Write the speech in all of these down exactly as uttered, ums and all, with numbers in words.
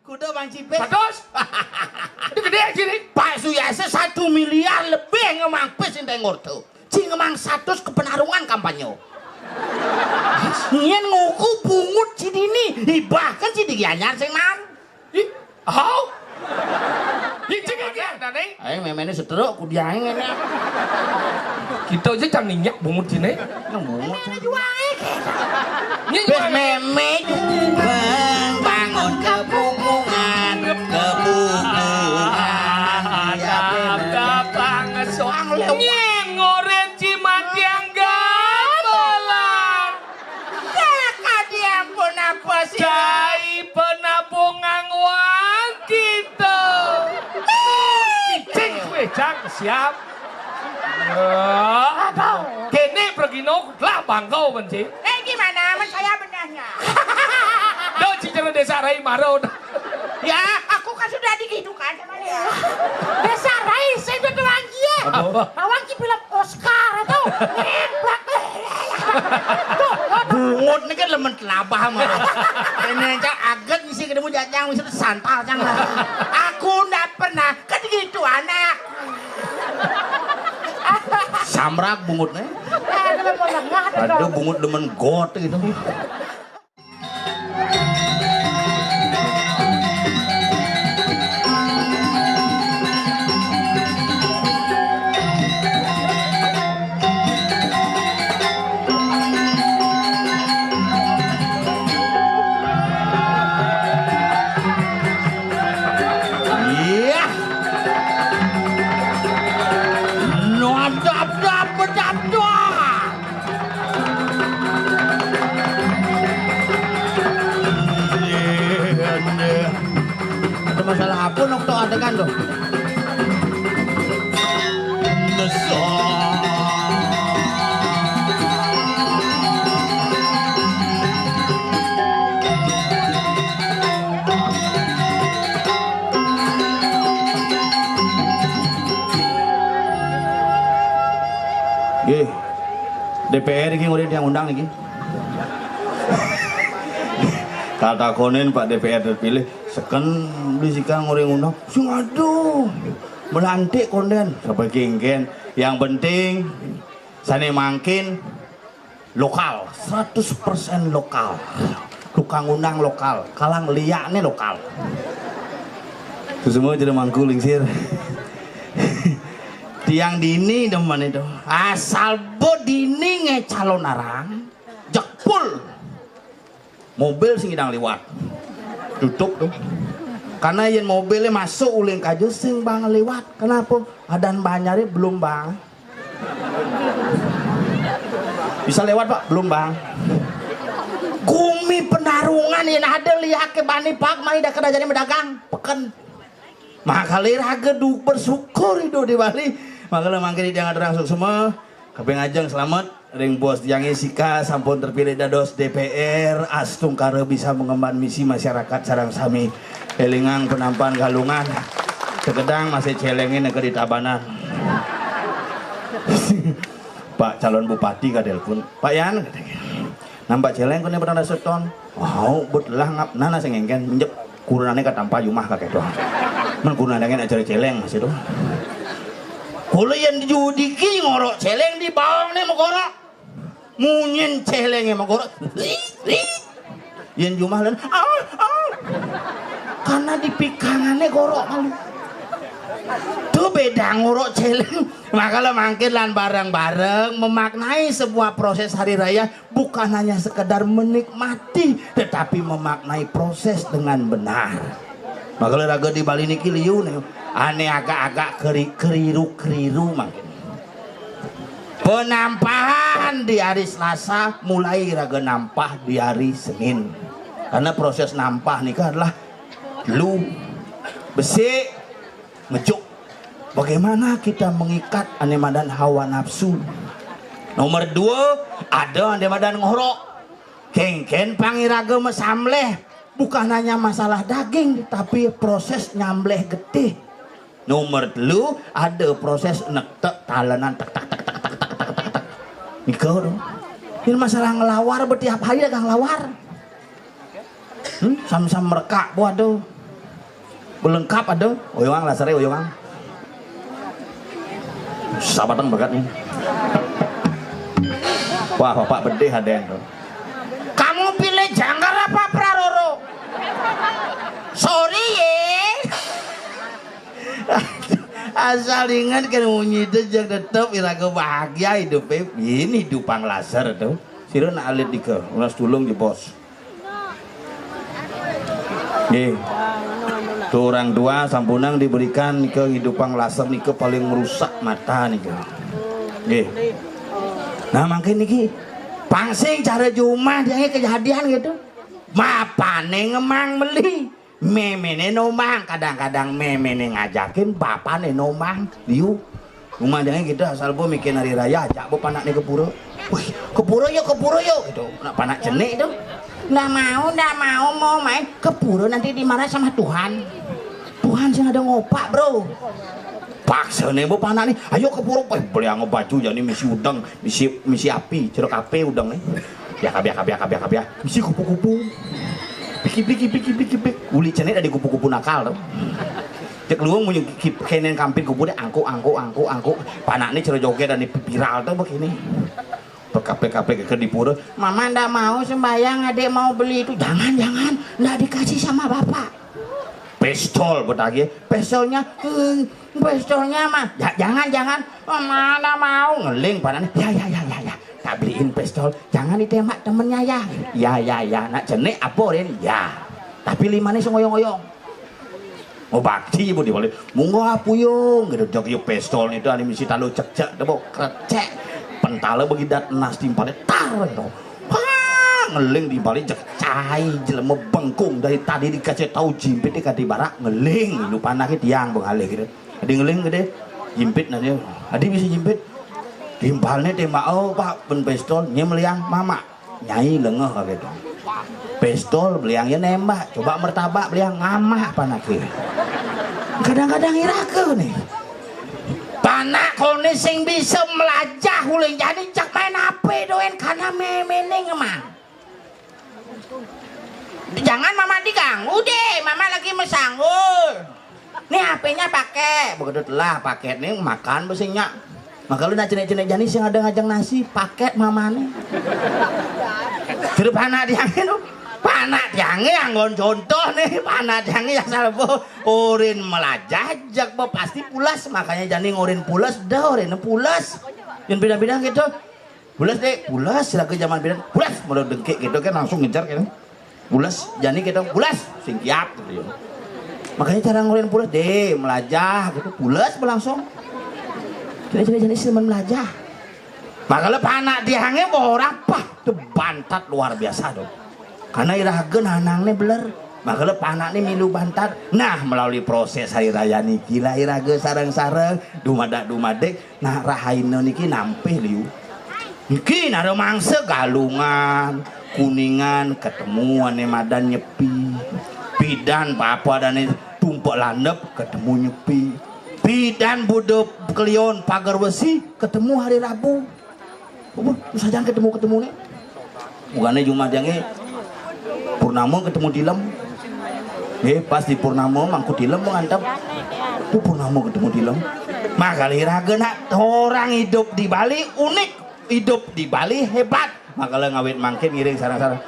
Kuda Bang Cipis. Satus. Itu gedé sih. Pak Suyasa satu miliar lebih ngemang pis sing tengor tuh. Cing ngemang satus ke penarungan kampanye. Nyén nguku bungut ci dini, ibah kan ci di Gianyar sing man. Ih, hau. Ih, cing iki tadi. Ayo méméné setruk ku diaing ngéné. Kita aja cang ninyak bungut sini. Nang bungut. Juang iki. Bes mémé. Bang, bangun kebukungan, kebukungan. Ada, ada bang soang lewat. Nyeng oren ci matiang gamelan. Kakak dia pun apa sih? Cai penabung anguan kita. Cicing kue cang siap. Aduh. Kene pergi nok lah bangkau benci. Eh, gimana? Aman saya benarnya. Do cicara desa Rai Maro. Ya, aku kan sudah digidukan sama dia. Desa Rai saya udah doang dia. Apa? Bawang ki film Oscar itu. Ngeplak. Tuh, bungut ini kan lemen telabah mah. Ini aja aget ngisi ketemu jajang ngisi santal cang. Aku ndak pernah kan gitu anak. Samrak bungutnya. Ada bungut demen got gitu. Iya. Nodap dap bedap doa. Ada masalah apa nok tok adegan tuh? Nggih. D P R iki ngurip yang undang iki. Katakonin Pak D P R terpilih, seken beli sika ngurip undang. Sing aduh. Melantik konden, sampai kengken. Yang penting sane mangkin lokal, seratus persen lokal. Tukang undang lokal, kalang liakne lokal. Itu semua jadi mangku lingsir. Tiang dini demen itu. Asal bo dini nge calon arang, jekpul. Mobil sing idang liwat. Tutup tuh. Karena yen mobilnya masuk uling kajo sing bang liwat. Kenapa? Adan banyare belum bang. Bisa lewat, Pak? Belum, Bang. Gumi penarungan yen ada liake bani Pak, mari dak kerajane medagang. Peken. Makale raga du bersyukur idup di Bali. Makale mangke di jangan terang semua. Kaping ajeng selamat ring bos tiange sika sampun terpilih dados D P R, astungkara bisa mengemban misi masyarakat sareng sami. Elingang penampan Galungan. Tegedang masih celengin ke di Tabanan. Pak calon bupati ka telepon, "Pak Yan," katanya, "nampak celeng kene petang seton." "Wau, bet lah ngap nana sing engken menjep kurunane ka tampa jumah ka keto." Men kurunane ngene acara celeng masih tuh. Kula yen judiki ngorok celeng di bawang ne megorok. Munyin celenge megorok. Yen jumah len, ah, ah. Karena di pikangane gorok malu. Tuh beda ngorok celeng. Makala mangkin lan bareng-bareng memaknai sebuah proses hari raya bukan hanya sekedar menikmati, tetapi memaknai proses dengan benar. Makala raga di Bali niki liu nih, ane agak-agak keri-, keriru-keriru mangkin. Penampahan di hari Selasa, mulai raga nampah di hari Senin. Karena proses nampah nika adalah lu, besik, ngejuk. Bagaimana kita mengikat ane madan hawa nafsu? Nomor dua, ada ane madan ngorok. Kengken pangiraga mesamleh, bukan hanya masalah daging, tapi proses nyamleh getih. Nomor telu, ada proses nektek talenan tek tek tek tek tek tek. Nika tuh. Ini masalah ngelawar, betiap hari dagang lawar. Hmm, sam-sam merekak buat tuh. Lengkap ada, oyongang lasernya, oyongang. Sabatang bakat nih. Wah, bapak bedih ada yang tuh. Kamu pilih jangkar apa praroro? Sorry ye. Asal ingat kan munyi itu jang tetep iraga bahagia hidupnya. Ini hidupang laser tuh. Sira nak alit dika, ulas tulung di bos. Nggih. Tuh orang tua sampunang diberikan nika hidupang laser nika paling merusak mata nika. Nggih. Nah, mangkin niki pangsing cara jumah dia kejadian gitu. Mapane ngemang meli. Memene nomang, kadang-kadang memene ngajakin, bapane nomang. Liu. Rumah dia gitu asal bo mikir hari raya ajak bo panakne ke pura. Wih, ke pura yuk, ke pura yuk gitu. Nak panak cenik tu. Ndak mau, ndak mau, mau main ke pura nanti dimarah sama Tuhan. Tuhan sing ada ngopak, bro. Paksa nih bo panak nih, ayo ke pura, weh, beli ango baju jadi misi udang, misi misi api, cerok api udang nih. Biaka, biaka, biaka, biaka, biaka. Misi kupu-kupu. Piki, piki, piki, piki, pik. Uli cenik ada kupu-kupu nakal tu. Cek luang munyi kip-, kenen kampit kupu deh, angkuk, angkuk, angkuk, angkuk. Panaknya cero joget dan viral tu begini. Pekapek-kapek ke di pura. Mama ndak mau sembahyang, adik mau beli itu. Jangan, jangan. Ndak dikasih sama bapak. Pistol, betagih. Pistolnya, hmm, pistolnya mah. Ya, jangan, jangan. Mama ndak mau. Ngeling panaknya. Ya, ya, ya, ya, ya. Tak beliin pistol. Jangan ditembak temennya ya. Ya, ya, ya. Nak cenik apa, Rin? Ya. Tapi limane sing ngoyong-ngoyong. Oh, bakti ibu di balik. Munggo apuyung gitu, jog yuk pistol itu ada misi talu cek-cek, debo krecek. Pentala begidat nas timpale tar gitu. Wah, ngeling di balik jek cai jelema bengkung dari tadi dikasih tahu jimpit di kadi barak ngeling lu panah tiang bengalih gitu. Adi ngeling gede jimpit nanya. Adi bisa jimpit. Timpalnya tembak, oh, Pak, pen pistol nyem liang mama. Nyai lengeh kaget. Pistol beliang ya nembak, coba mertabak beliang ngamah panake. Kadang-kadang iraga nih. Panak kone sing bisa melajah uling jani cak main ape doen karena memene ngemang. Jangan mama diganggu deh, mama lagi mesanggul. Nih H P-nya pakai, begitu telah paket nih makan besinya. Maka lu nak cenek-cenek jani sing ada ngajang nasi, paket mamane. Terus panak tiangnya tuh, panak tiangnya yang ngon contoh nih, panak tiangnya yang salbo orin melajah jak bo pasti pulas, makanya jani ngorin pulas, dah orin pulas. Yang beda-beda gitu. Pulas deh, pulas lagi zaman beda. Pulas, mau dengkik gitu kan langsung ngejar gitu. Pules, jani kita pules, sing kiat gitu ya. Makanya cara ngurin pules deh, melajah gitu, pules berlangsung. Jadi jadi jadi sih melajah. Makanya panak tiangnya mau orang pah, itu bantat luar biasa dong. Karena iraga nanang nih beler. Makanya panak nih milu bantat. Nah, melalui proses hari raya niki lah iraga sarang-sarang, dumadak-dumadik, nah rahaina niki nampih liu. Niki nara mangsa Galungan, Kuningan ketemu ane madan Nyepi. Pidan papa dane Tumpek Landep ketemu Nyepi. Pidan Buda Kliwon Pagar Besi ketemu hari Rabu. Apa? Sajan ketemu-ketemu nih. Bukannya Jumat yang ini Purnama ketemu Tilem. Eh, pas di Purnama mangku Tilem mengantap. Itu Purnama ketemu Tilem. Makali raga nak orang hidup di Bali unik, hidup di Bali hebat. Makala ngawit mangkin ngiring sarang-sarang.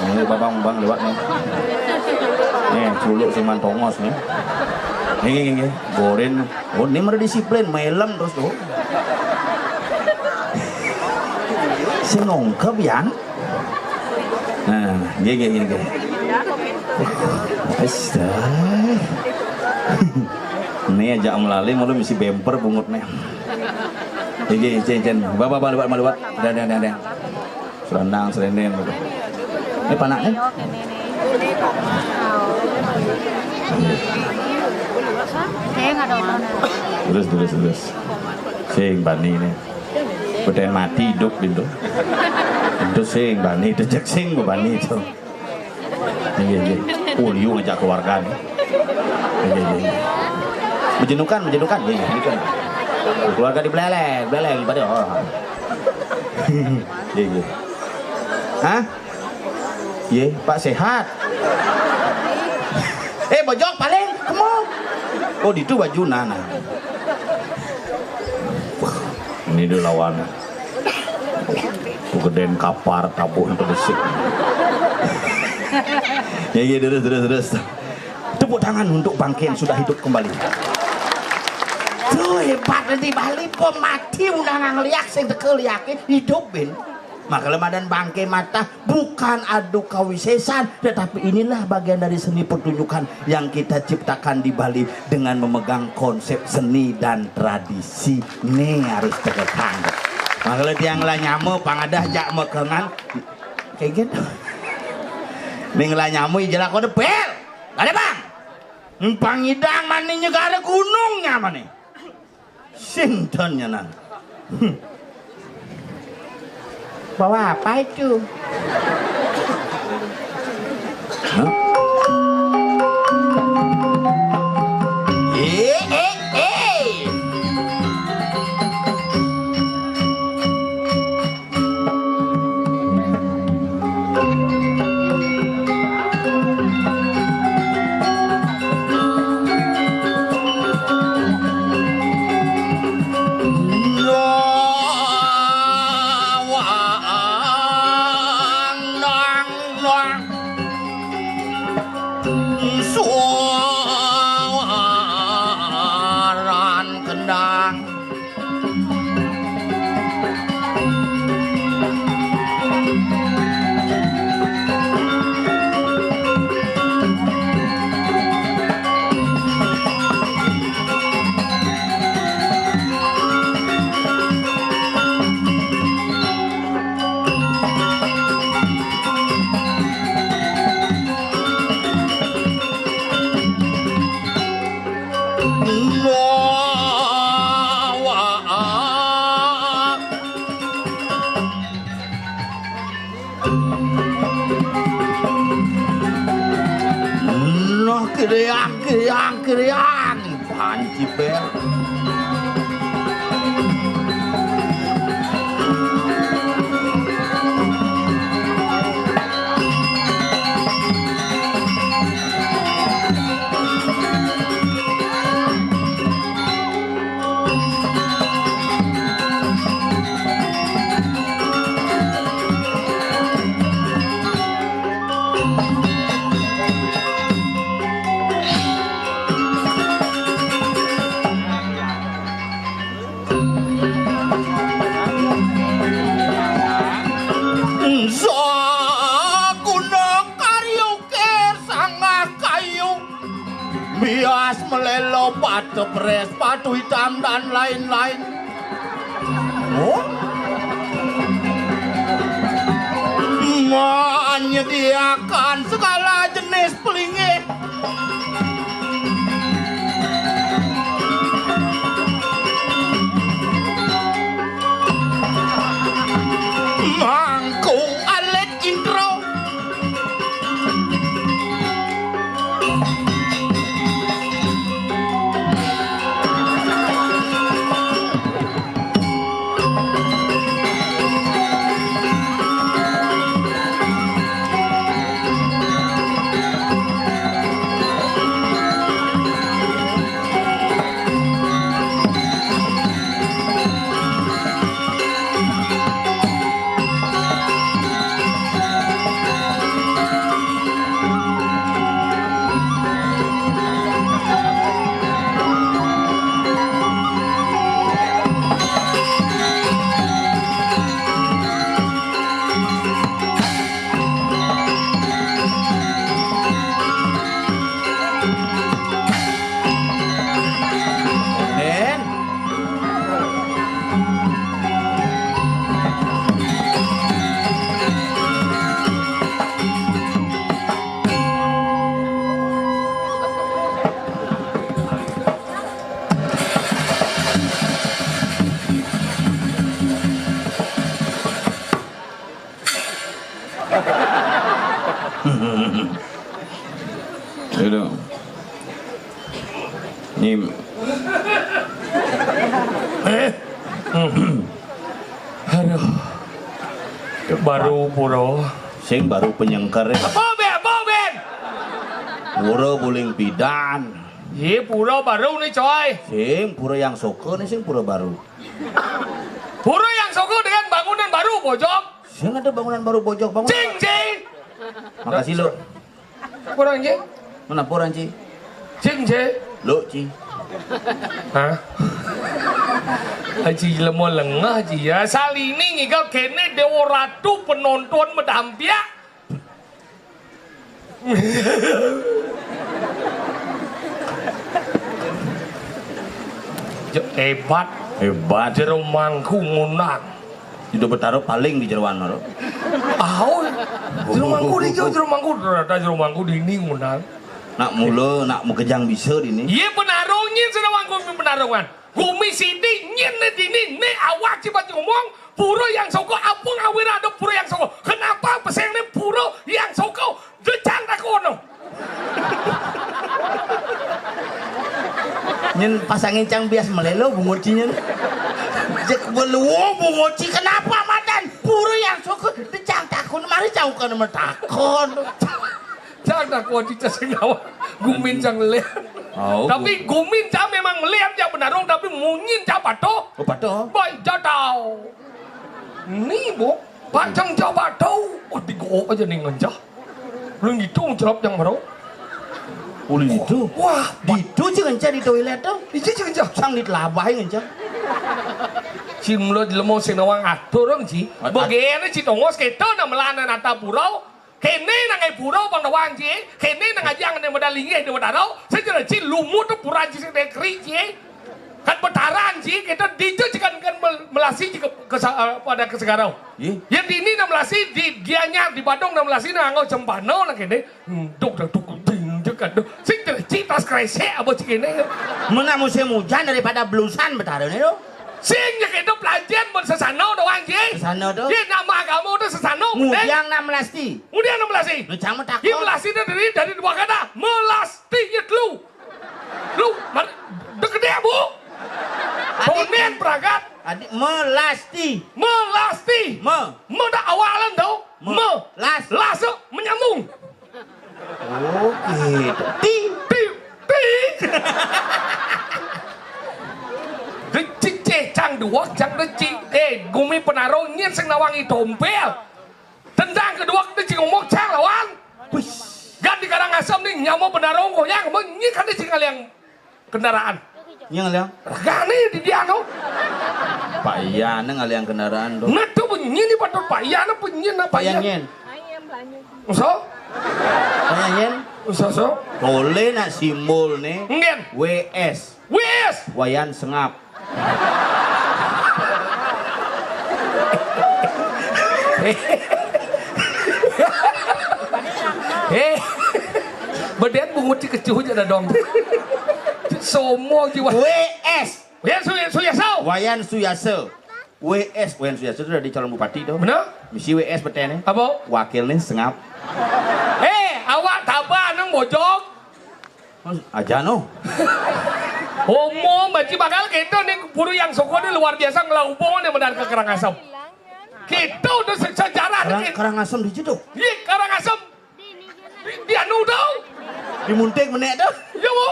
Ini babang bang lewat nih. Nih, culuk si mantongos nih. Ini, ini, ini. Borin. Oh, ini mara disiplin, melem terus tuh. Si nongkep yang. Nah, gini, gini, gini. Astaga. Ini aja melali, malu misi bemper bungut nih. Iki, cen, cen. Bapak, bapak, lewat, lewat. Dah, dah, dah, dah. Serendang, serendeng gitu. Ini panaknya? Terus, terus, terus. Sing bani ini. Beten mati hidup gitu. Itu sing bani, itu cek sing bani itu. Iya, iya. Oh, liu ngajak keluarga nih. Iya, iya, iya. Menjenuhkan, menjenuhkan. Iya, iya, gitu. Keluarga di beleleng, beleleng pada. Oh. Iya, iya. Hah? Iya, Pak sehat. Eh, bojog paling, kemu. Oh, ditu bajuna, nah. Ini dia lawan. Pegeden kapar, tabuh yang pedesik. Ya, ya, terus, terus, terus. Tepuk tangan untuk bangke yang sudah hidup kembali. Tuh, hebat, di Bali pemati udah ngangliak, sing teu liakin hidup, bin. Maka lemadan bangke mata bukan adu kawisesan, tetapi inilah bagian dari seni pertunjukan yang kita ciptakan di Bali dengan memegang konsep seni dan tradisi. Nih harus tegekan. Maka tiang lah nyama pangadah jak mekengan kayak gitu. Ning lah nyama jelak kode pel. Ada bang. Pangidang mani nyegara gunungnya mani. Sinten nyanan? Hmm. Bawa apa itu? Hah? Eh, eh, eh. Suaran kendang. Nah, kiriang, kiriang, kiriang. Panci bel. Saguna karya ukir sanggah kayu, bias melelo, batu pres, batu hitam, dan lain-lain. Oh? Menyediakan segala jenis pelinggih. Mangku alit intro. Aduh. Nyim. Eh. Aduh. Baru pura. Sing baru penyengker. Boben, Boben. Pura Buling Pidan. Yé, pura baru né, coy. Sing pura Yang Soka né, sing pura baru. Pura Yang Soka dengan bangunan baru, Bojog. Sing ada bangunan baru, Bojog, bangun. Cing, cing. Makasih, Lo. Kurang, cing. Mana kurang, Ci? Cing, cing. Lo, Ci. Hah? Aji lemo lengah, Ci, ya. Salini ngigal kéné Déwa Ratu, penonton medampiak. Jek, hébat. Hébat. Jero mangku ngundang. Ida Betara paling di jeroan mara. Au. Jero mangku di jero, jero mangku, ternyata jero mangku dini ngundang. Nak mula, nak makejang bisa dini. Iya, penarung nyén, sedang mangku penarungan. Gumi sidi nyén né dini, né awak ci baju ngomong, pura Yang Soka, apa ngawira ada pura Yang Soka? Kenapa pesengne pura Yang Soka? Decang takono. Nyén pasangin cang bias melelo bungut ci nyén. Jek beluo bungut ci, kenapa madan pura Yang Soka? Decang takono, mari cang ukana matakon. Cang takono ci sing awak. Gumin cang melihat. Oh, tapi gumin cang memang melihat cang penarung, tapi munyin cang patuh. Oh, patuh. Baik, jatau. Ni, Bu, pancang cang patuh. Oh, digook aja nih ngencah. Lu ngitung cerap yang baru. Ulih itu. Wah, ditu ci ngencah di toilet tuh. Iya, ci ngencah. Sang dit labai ngencah. Ci mulut lemo sing nawang atur, Ci. At-, at- Begene ci tongos kita na melana nata purau. Kéné nang ai pura pang tawang ci, kéné nang ajang né medal linggih di Betara, sing jelas ci lumut pura ci sing dékri ci. Kan Betaran ci, kita dija ci kan, kan mel-, melasi ci ke, ke sa-, eh, pada ke Segarau. Ih. Yang dini nang melasi di Gianyar, di Badung nang melasi nang anggo cempana nang kéné. Hmm, duk, duk, duk, ding, duk, duk. Sing jelas ci tas kresek apa ci kéné. Menang musim hujan daripada belusan Betara né, lo. Sing nya kéto pelajen mun sesana doang, Ji. Sesana to. Yé, nama agama to sesana, Ngudiang nak melasti. Ngudiang nak melasti. Nu cang mah takon. Yé, melasti to dari, dari dua kata. Melasti, yé, lu. Lu, mar-, dek gedé, Bu. Adi, Bonen pragat. Adi, melasti. Melasti. Me. Me dak awalan to. Me. Me. Las. Las to menyambung. Oh, gitu. Ti. Ti, ti. Decik cécang duweg, cang decik. Eh, gumi penarung nyén sing nawangi tompél. Tendang kedua decik ngomong cang lawan. Wis. Gan di Karangasem nih, nyama penarung goyang, men nyén kan decik ngaliang kendaraan. Nyén ngaliang? Ragané di dia no. Pak Ian ngaliang kendaraan to. Nah, to nyén ni patut Pak Ian, apa nyén, apa Pak Ian nyén? Uso? Pak Ian nyén? Uso, so? Tole nak simbol né. Nyén. W S. W S. Wayan sengap. Hé. Bedén bungut ci kecuh ja dadong. Somo jiwa. W S. Wayan Suya-, Suyasa. Wayan Suyasa. W S, Wayan Suyasa itu dari calon bupati to. Bener? Misi W S beténé. Apa? Wakilné sengap. Eh, awak taba nang bojog. Aja no. Homo, baci bakal kita nih, pura Yang Soko nih luar biasa ngelaubung nih benar ke Karangasem. Kita udah se-, sejarah nih. Karang-, Karangasem di situ. Iya, Karangasem. Di, di anu tau. Di Muntik menék to. Iya, Bu.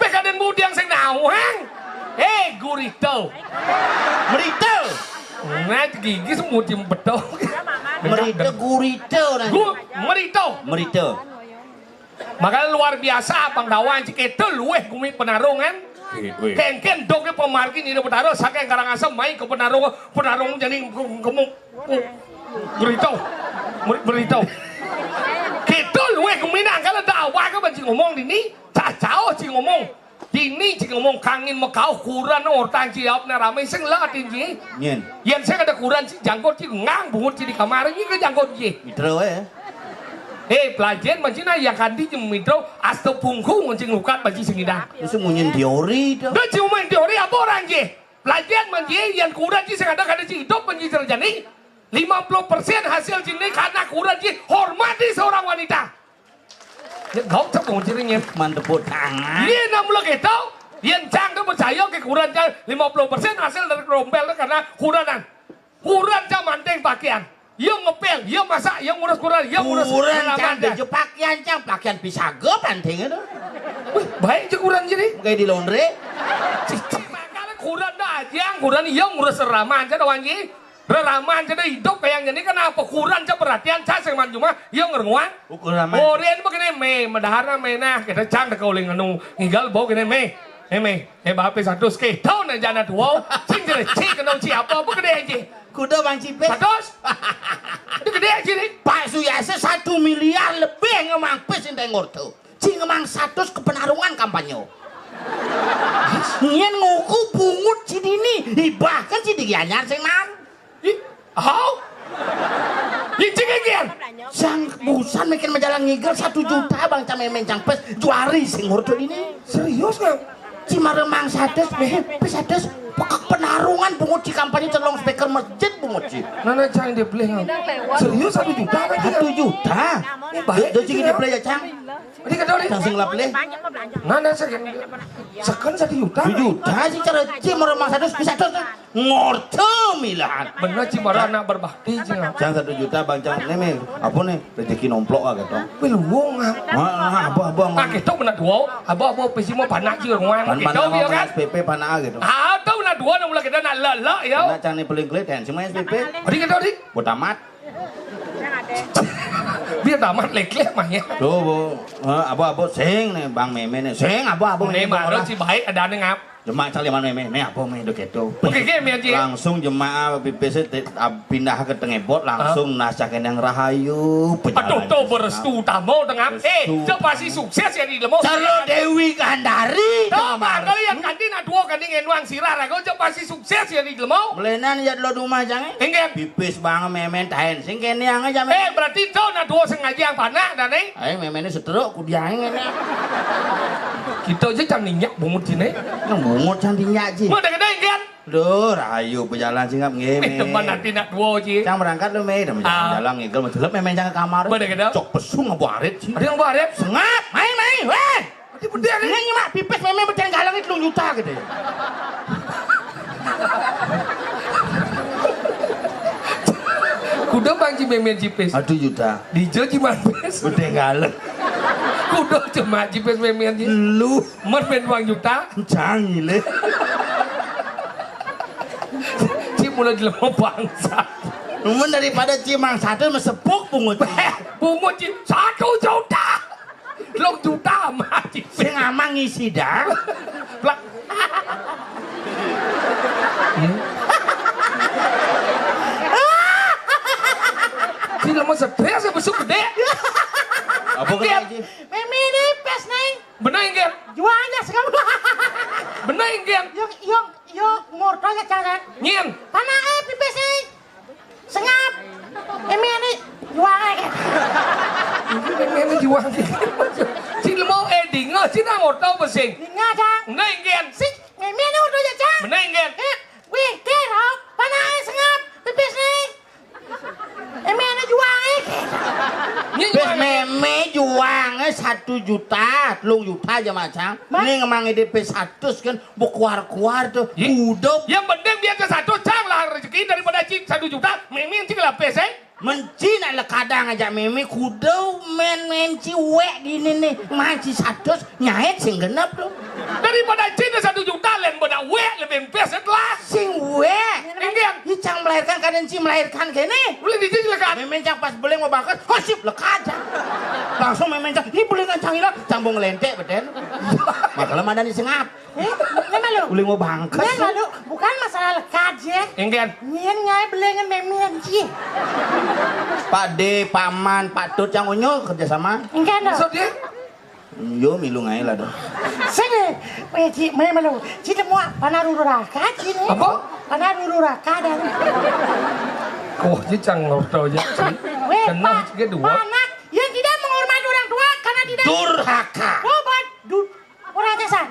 Péh kadén mudiang sing nawang. Eh, gurita. Merita. Nah, gigi semut yang betul. Merita gurita nah. Gu-, merita. Merita. Makanya luar biasa, Bang Dawang, cik itu luweh gumi penarung, kan? Wih, wih. Kéngkén dogé pemargi nini Betara, saking Karangasem mai ke penarung, penarung jadi gemuk. Beritahu. Ber-, beritahu. Kita luweh gumi nang kalau ada awak ke banci ngomong dini, cacau ci ngomong. Dini ci ngomong kangin mekauh kuran ortang ci jawab na ramai sing lah atin ci. Nyén. Yén sing ada kuran ci jangkut ci ngang bungut ci di kamar ini ke jangkut ci. Mitra wé. Eh, pelajen mancina ya kandi jeung mitro asta pungku mancing lukat banci sing idang. Itu munyin teori to. Dah cuma teori apa orang je? Pelajen manci yang kuda ci sing ada kada ci hidup manci terjadi. Lima puluh persen hasil ci ini karena kuda ci hormati seorang wanita. Ya gau cek dong cirinya. Man tepuk tangan. Iya, enam puluh gitu. Yang cang tuh percaya ke kuda ci lima puluh persen hasil dari kerompel tuh karena kuda dan kuda ci manting pakaian. Ia ngepel, ia masak, ia ngurus kuran, ia ngurus kuran, reraman cang dah. Baju pakaian cang, pakaian pisaga panting itu. Wih, baik je kuran jadi. Kayak di laundry. Cicak makanya kuran dah aja, kuran ia ngurus reraman je dah wanji. Reraman je dah hidup kayak gini kenapa kuran je perhatian je sing man jumah, ia ngerenguang. Ukuran man. Oren begini me, medahar me nah, kita cang deka uling anu. Ngigal bau gini me. Eh me, eh bape satus ke. Tahu na jana dua, cing jere cing kena uci apa, apa gede aja. Kuda bang Cipis. Satus? Itu gede aja nih. Pak Suyasa satu miliar lebih ngemang pis indai ngorto. Cing ngemang satus ke penarungan kampanye. Nyen nguku bungut cidini, ibahkan cidi gianyar sing man. Ih, hau? Ih, cing ngigen. Sang busan mikir majalah ngigel satu juta bang cang memeng cang pes juari sing ngorto ini. Serius nggak? Cimara mang satus, be, pes satus. Pekek penarungan bungut ci kampanye celong speaker masjid bungut ci. Nana cang dia beli nggak? Serius satu juta apa dia? Satu juta. Eh, baik. Do cing dia beli ya cang. Ini kata dia. Cang sing lap beli. Nana seken satu juta. Satu juta sih cara cimara mang satus, pes satus. Ngorte milahan. Bener ci baru anak berbakti ci. Cang satu juta bang cang ne me. Apa ne? Rezeki nomplok ah gitu. Piluwung ah. Wah, apa apa. Ah gitu bener dua. Apa apa pesi mau panak ci ruang. Pan gitu mana dia mau kan. S P P panak ah gitu. Ah tahu nak dua nak mula kita nak lelak ya. Nak cang ne paling kelihatan cuma S P P. Hari kita hari. Buat amat. Biar tamat lek-lek mah ya. Tuh bu. Apa apa sing ne bang meme ne sing apa apa. Ne malu ci baik ada ne ngap. Jemak cang liman meme, me apa me do keto. Oke ke me aja. Langsung jemak pipis pindah ke tengah bot langsung nasa kenang rahayu. Aduh tuh berestu utama tengah. Eh, cek pasti sukses ya di lemo. Caro Dewi Gandari. Tuh kalian kanti nak dua kanti ngenuang sirah rago cek pasti sukses ya di lemo. Melenan ya lo rumah jangan. Enggak. Pipis bang meme tahen sing kene yang aja me. Eh, berarti tuh nak dua sengaja yang panak dah nih. Ayo meme ini seteruk kudiain ini. Kita aja cang ninyak bungut sini. Nang bungut cang ninyak ji. Mau dengar dengar kan? Duh, rahayu berjalan singap nggih. Eh, teman nanti nak dua ji. Cang berangkat lu me, dah jalan jalan ngigel mencelep memang cang ke kamar. Boleh gitu. Cok pesung abu arit ji. Ada yang abu arit? Sengap, main main, weh. Nanti bener ni. Ini mak pipis memang betul galang itu juta gitu. Kuda bang ji memen jipis. Satu juta. Dija ji mampis. Udah galak. Kuda cuma jipis memen ji. Lu. Mer men uang juta. Cang gile. Ci mula jelema bangsa. Mun daripada ci mang satu mesepuk bungut. Bungut ci satu juta. Telung juta mah. Sing amang ngisi dah. Plak. Ci lama stres ya besuk gede. Apa kena ci? Meme ini pes nih. Bener inggih. Jualnya sekarang. Bener inggih. Yang yang yang ngorto ya cara. Nyin. Panake pipis nih. Sengap. Ini ini jual. Ini ini jual. Ci lemo eh dinga ci nang oto besing. Dinga cang. Bener inggih. Si ini ini udah ya cang. Bener inggih. Eh, wih kira panake sengap pipis nih. Ini ini jual eh. Pis meme juang eh satu juta, telung juta aja macam. Ning emang D P satu kan. Bekuar-kuar tuh. Kuda. Yang penting biar ke satu cang lah rezeki daripada cing satu juta. Meme cing lapis eh. Menci nak lekadang aja meme kuda men menci wek di ini nih. Manci satu nyait sing genep tuh. Daripada cing satu juta lain pada wek lebih pes lah. Sing wek. Enggak. Icang melahirkan kadang ci melahirkan kene. Boleh dicicil kan? Meme cang pas beling mau bangkes, hosip lekadang. Langsung meme cang, ini beling cang hilang, cambung lentek beden. Makanya mana nih sengap. Eh, memang lo. Uling mau bangkes. Memang lo, bukan masalah lekad ya. Engken. Nyen ngai belengan memian ji. Pak D, Paman, Pak Tut yang unyu kerja sama. Engken lo. Maksud dia? Yo milu ngai lah dong. Sini, eh, ji, memang lo. Ji semua panah ruru raka ji ni. Apa? Panah ruru raka dan. Oh, ji cang ngorto aja. Weh, kenal Pak, juga dua. Panak yang tidak menghormati orang tua karena tidak durhaka. Coba dur Orang desa.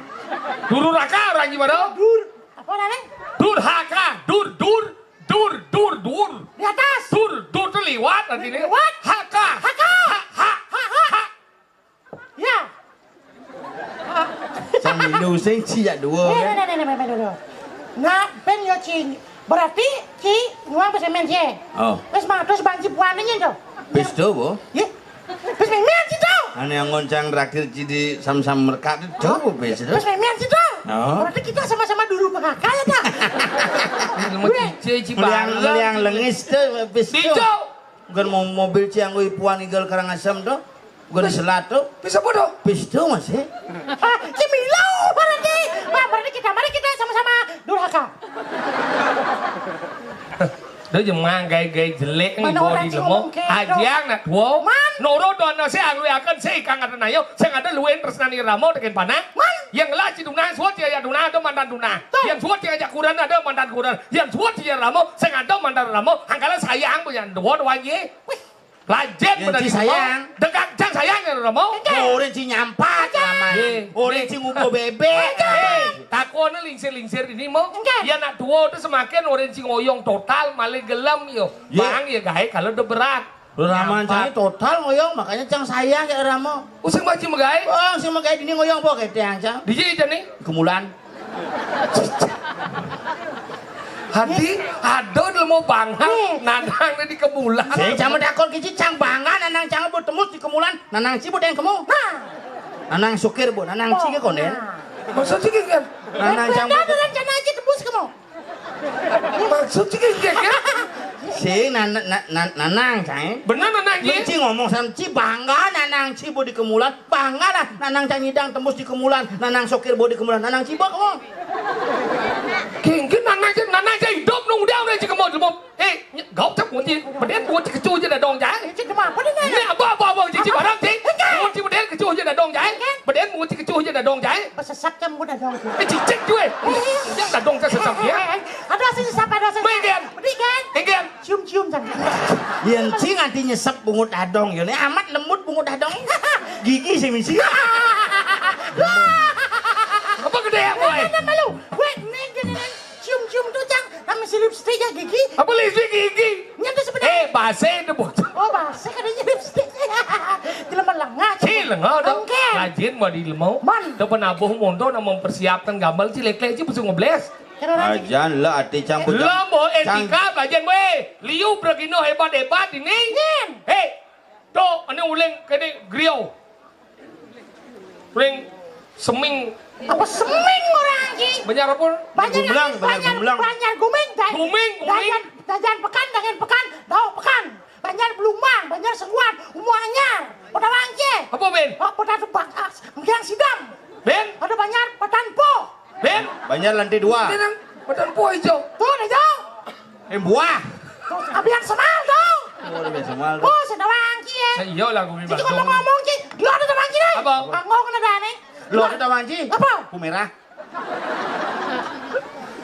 Dururaka orang gimana? Dur. Apa namanya? Durhaka. Dur, dur, dur, dur, dur. Di atas. Dur, dur tuh liwat artinya. Liwat. Haka. Haka. Ha, ha, ha, ha. Ya. Cang milu sing ci ya dua. Eh, kan? Nah, nah, nah, nah, nah, nah, nah. Nah, ben yo cing. Berarti ci nyuang pis mémén ci. Oh. Wis mados ban ci puané nyén to. Pis do, Bu. Yé. Pis mémén ci to. Ané anggon cang traktir ci di sam-sam merkat do, Bu, pis do. Pis mémén ci to. Oh. Berarti kita sama-sama dulu P K K ya, ta? Ilmu Gue. Cici Meliang, bareng. Meliang lengis do, pis do. Dijo. Bukan mau mobil ci anggo ipuan igal Karangasem do. Bukan selat do. Pis apa do? Pis do, Mas, ya. Ah, ci milo, berarti. Wah, berarti kita, mari kita sama-sama durhaka. Lho, jemang gaé-gaé jelék. Mana ora di lemo. Ajiang nak tuwa. Man. Nurut dono sing angluyaken sing ingkang ngaten ayo, sing ada luwih tresnani rama tekén panah. Man. Yang ngelah ci tunah, suwut ya tunah, ada mantan tunah. Tuh. Yang suwut ya ajak kuran, ada mantan kuran. Yang suwut ya rama, sing ada mantan rama, angkala sayang punya tuwa tuwa nggih. Wih. Lajén. Yang bener ci sayang. Dekak jang sayang ya rama. Orin ci nyampat, Rama. Nggih. Orin ci ngubuh bébék. Nggih. Takone lingsir-lingsir ini mau. Nggih. Ya nak tuwa itu semakin orin ci ngoyong total malih gelem yo. Nggih. Bang ya gaé kalau udah berat. Lho, Rama nyampat. Cang total ngoyong, makanya cang sayang ya Rama. Oh, sing maji megaé? Oh, sing megaé dini ngoyong apa kété, Cang? Diji jane? Kemulan. Hati, aduh, lemo banget. Nanang di kemulan. Saya cang takon kici, cang bangga nanang cang bu tembus di kemulan, nanang ci bu den kemu. Nah. Nanang sukir bu, nanang ci ke konden. Nah. Maksud ci kan? Nanang cang bu. Ada rencana aja tembus kemu. Maksud ci kan? Sing nan-, nan-, nan-, nanang cang. Bener nanang ci? Ci ngomong sama ci bangga nanang ci bu di kemulan, bangga lah nanang cang nyidang tembus di kemulan, nanang sukir bu di kemulan, nanang ci bu kemu. Kengken nanang ci, nanang ci hidup nung dia udah ci kemu, kemu. Eh, gak cak kunci, bedén kunci kecu aja dadong cang. Ci demam apa nih? Ini apa, apa, apa, ci, ci barang ci. Kunci bedén kecu aja dadong cang. Bedén kunci kecu aja dadong cang. Pesesat cang gua dadong. Eh, cicik gue. Yang dadong cang sesat ya. Ada sih sesat, ada sih. Mendingan. Mendingan. Mendingan. Cium-cium cang. Yen ci nganti nyesep bungut dadong, yo, né amat lembut bungut dadong. Gigi sing misi. Apa gedé ya, boy? Mana malu? Gue nih gini nih. Cium-cium tuh cang, sama si lipstik ya gigi. Apa lipstik gigi? Nyata sebenarnya. Eh, base itu bocah. Oh, base katanya lipstik. Jelema lengah. Ci lengah dong. Oke. Rajin mau di lemo. Man. Depan abuh mondo nak mempersiapkan gambar ci lek-lek ci busung ngebles. Ajan lah ati campur. Lo mau etika belajar weh. Liu bergino hebat-hebat ini. Nyen. Hei. Tuh, ini uling kene griau. Ring seming. Apa seming orang iki? Banjar apa? Banjar Gumlang, Banjar Banjar, Gumlang. Banjar Guming, Jan-, Guming, Guming. Jajan, jajan pekan, jajan pekan, dau pekan. Banjar Belumang, Banjar Sekuan, Umuanyar, Kota Wangke. Apa, Ben? Oh, Kota Tebak, ah, Mengkilang Sidam. Ben? Ada Banjar Petanpo. Ben? Banjar lantai dua. Ini nang Petanpo hijau. Tuh, hijau. Eh, buah. Abian semal dong. Oh, abian semal dong. Oh, sing tawang ki ya. Nah, iya lah, gue. Jadi ngomong-ngomong ki, lo ada tawang ki deh. Apa? Anggo kena dane. Lo ada tawang ki? Apa? Ku merah.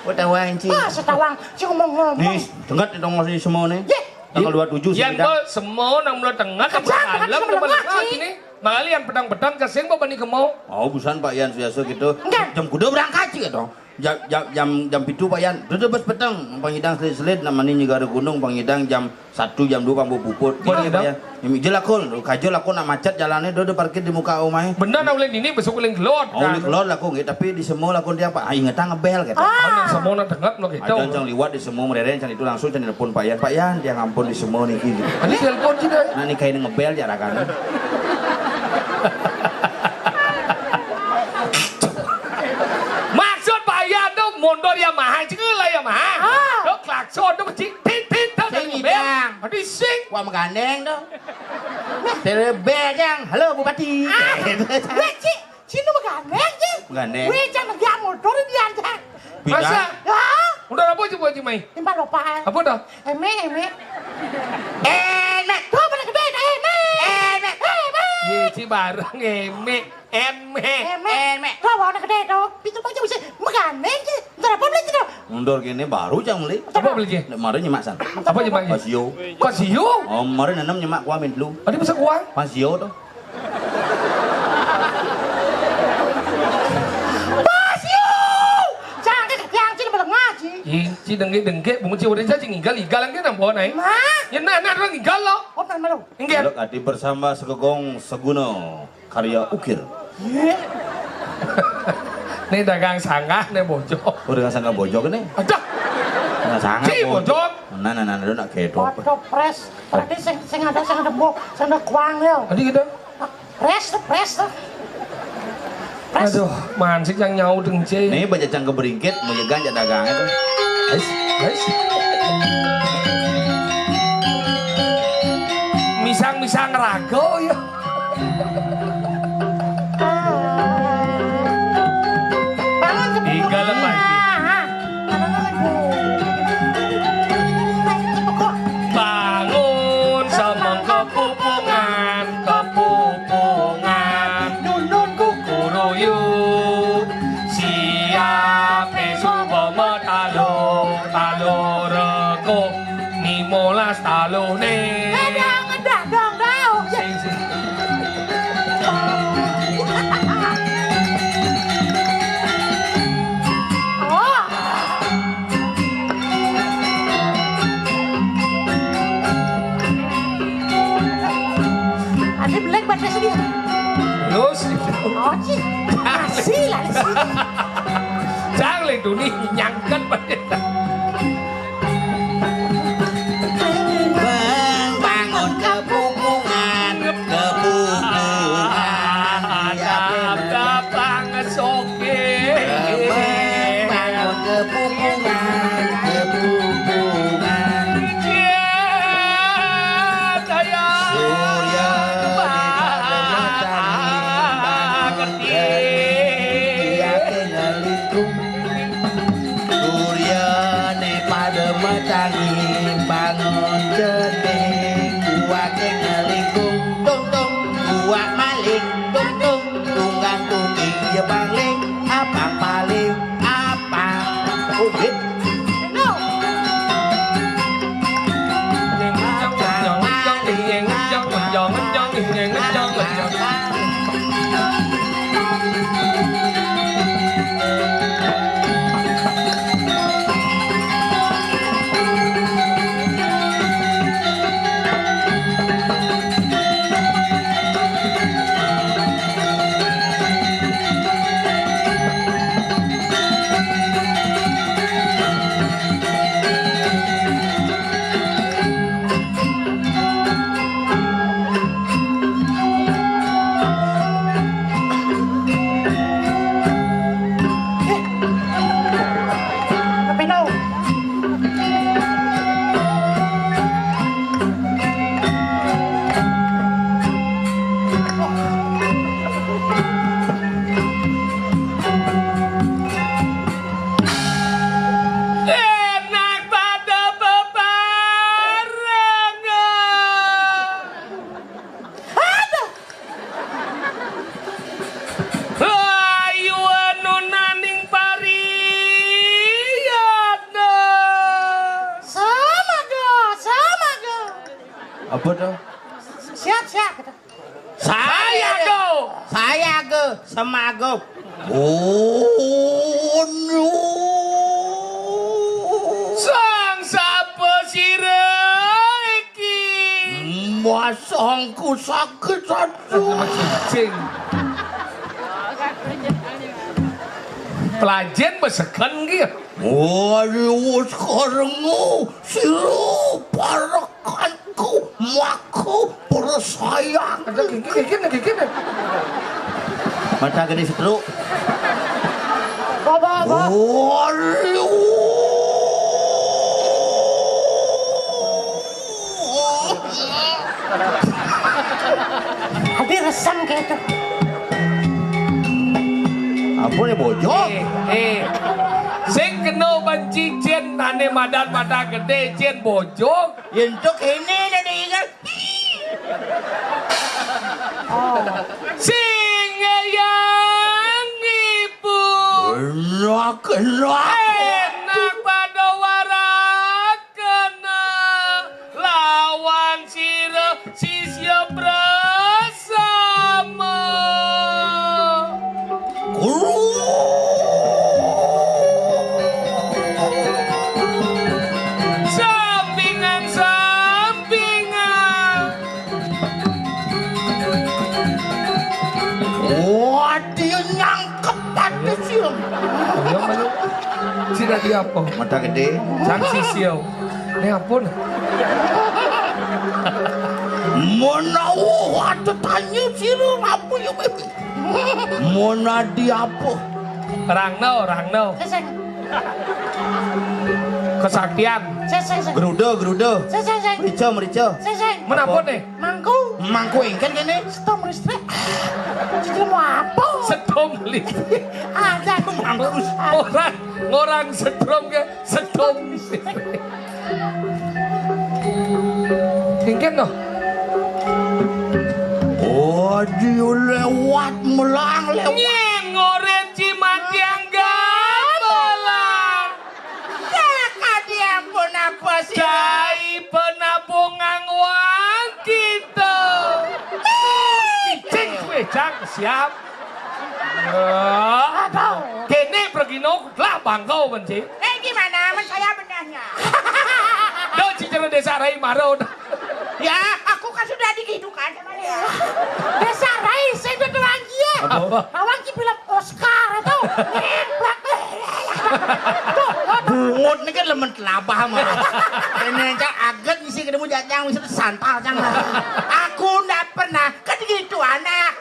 Oh, tawang ki. Ah, setawang. Si ngomong-ngomong. Nih, dengar dong masih semua nih. Ye. Tanggal dua tujuh. Yang sih, gue semua nang mulai tengah, tengah malam, sebelah sini. Makanya yang petang-petang kasing bapak nih kemau. Oh, busan Pak Yan biasa gitu. Enggak. Jam kuda berangkat sih dong. Jam, jam, jam, jam pitu Pak Yan, dudu bes peteng, pangidang selit-selit, nak mani nyegara gunung, pangidang jam satu, jam dua, pang puput. Pangidang? Pak Yan. Ini jelakul, kajo lakul nak macet jalannya, dudu parkir di muka omahe. Bener, nak uling ini besok uling gelot. Oh, uling gelot lakul nggih, tapi di semua lakul dia Pak, ah, ingetan ngebel gitu. Ah, semua nak dengar lo gitu. Aja cang liwat di semua mereren, cang itu langsung cang telepon Pak Yan, Pak Yan, dia ngampun di semua nih gitu. Ini telepon sih deh. Nah, ini kayak ngebel jarakan. Maksud Pak Yan tuh mundur Yamaha, cekela Yamaha. Ah. Tuh klakson tuh, cik, tit, tit, tuh, sing dari mobil. Ngidang. Aduh, sing. Wah, megandeng tuh. Terebejang, "Halo, Bupati." Ah. Weh, cik, cik, lu megandeng, cik. Megandeng. Weh, cak, megak motor dia, cak. Bidang. Masa? Ya. Udah apa, coba, Cik Mai? Timpal lupa. Apa dah? Eme, eme. Enak. Tuh, pada gede, dah, eme. Enak. Eme. Ye, ci bareng, eme. Eme. Eme. Eme. Tuh, bawa anak gede tuh. Pintu aja bisa megandeng, ci. Ntar apa beli, ci, tuh? Mundur gini baru cang beli. Apa beli, ci? Kemarin nyemak san. Apa nyemak, ci? Pasio. Pasio? Oh, kemarin enam nyemak kuamin dulu. Ada bisa kuah? Pasio tuh. Pasio. Cang, yang ci melengah, ci. Ih, ci dengke-dengke, bungut ci udah, ci ngigal-igal, nggih, nang pohon, ai. Mah? Ya, nah, nah, orang ngigal, lo. Oh, malu. Nggih. Lek adi bersama Segegong Seguno. Karya ukir. Ini dagang sanggah nih bojo. Oh, dagang sanggah bojo nih. Aduh. Sangat. Ci, bodoh. Nah, nah, nah, nah, nak ketok. Waduh, pres. Tadi sing, sing ada, sing ada bu-, sing ada kuang ya. Tadi gitu. Pres tuh, pres tuh. Pres. Aduh, mansik yang nyau deng, Ci. Nih, baca cang keberingkit, mau jaga aja dagangnya tuh. Guys, guys. Misang-misang rago ya. Bangun, Tinggal lagi. Bangun, semeng kepupungan, kepupungan. Nunun kukuruyu. Siape suba metalo, talo rego. Limolas taluh ne. Ngedah, ngedah, dong, dong. Sing, sing. Oh. Ade belek baca sedih. Terus? Oh, Ci. Kasih lah, Ci. Cang le duni nyangket pada. Bang, bangun kepupungan, kepupungan. Ada datang soge. Bang, bangun kepupungan, kepupungan. Surya di pada matang. Iya, kena lingkung. Suryane padha metangi, bangun jeding, kuwake ngelingkung, tung tung, kuwak maling, tung tung, tunggang tunggi, ya paling, apang paling, apang. Udit. Enak pada bebarengan. Aduh. Layu anunaning pariyatna. Samaga, samaga. Apa to? Siap, siap, gitu. Sayaga. Sayaga, samaga. Oh, no. Sang sapa sira iki? Masangku sakit hati. Cing. Pelajen beseken ki. Wah, wis karengu sira parekanku maku persayang. Ada gigi, gigi, gigi. Mata gede setruk. Bapak, bapak. Waduh. Ade resem kayak itu. Apa nih bojok? Eh, eh. Sing kena banci cin, ane madan mata gede cin bojok. Yentuk ini jadi ingat. Sing yang ibu. Enak, enak. Enak pada warak. Kena lawan sira sisya prasama. Guru. Sampingan, sampingan. Wah, dia nyangkep pada sira. Iya, Mas. Sing Tadi apa? Mata gedé. Sang sisil. Ini ampun. Menawa ada tanya sira apa ya, Beb? Monadi apa? Rangno, rangno. Seseng. Kesaktian. Seseng, seseng. Geruda, geruda. Seseng, seseng. Merica, merica. Seseng. Menapa nih? Mangku. Mangku engken kene. Setom listrik. Jadi mau apa? Setom listrik. Ada. Mangkus. Orang, orang setrum ke setom listrik. Engken toh? Oh, dia lewat melang lewat. Nyeng oren cimatiang gamelan. Cak adi ampun apa sih? Cai penabung anguan kita. Cicing kue cang siap. Ya. Aduh. Kene pergi nok lah bangkau benci. Eh, gimana? Men saya benarnya. Do cicara desa rai maro. Ya, aku kan sudah digidukan sama dia. Desa rai saya udah telanjang. Apa? Lawan ki film Oscar itu. Ngeblak. Tuh, tuh. Bungut ini kan lemen telabah mah. Ini aja aget ngisi ketemu jajang ngisi santal cang. Aku ndak pernah kan gitu anak.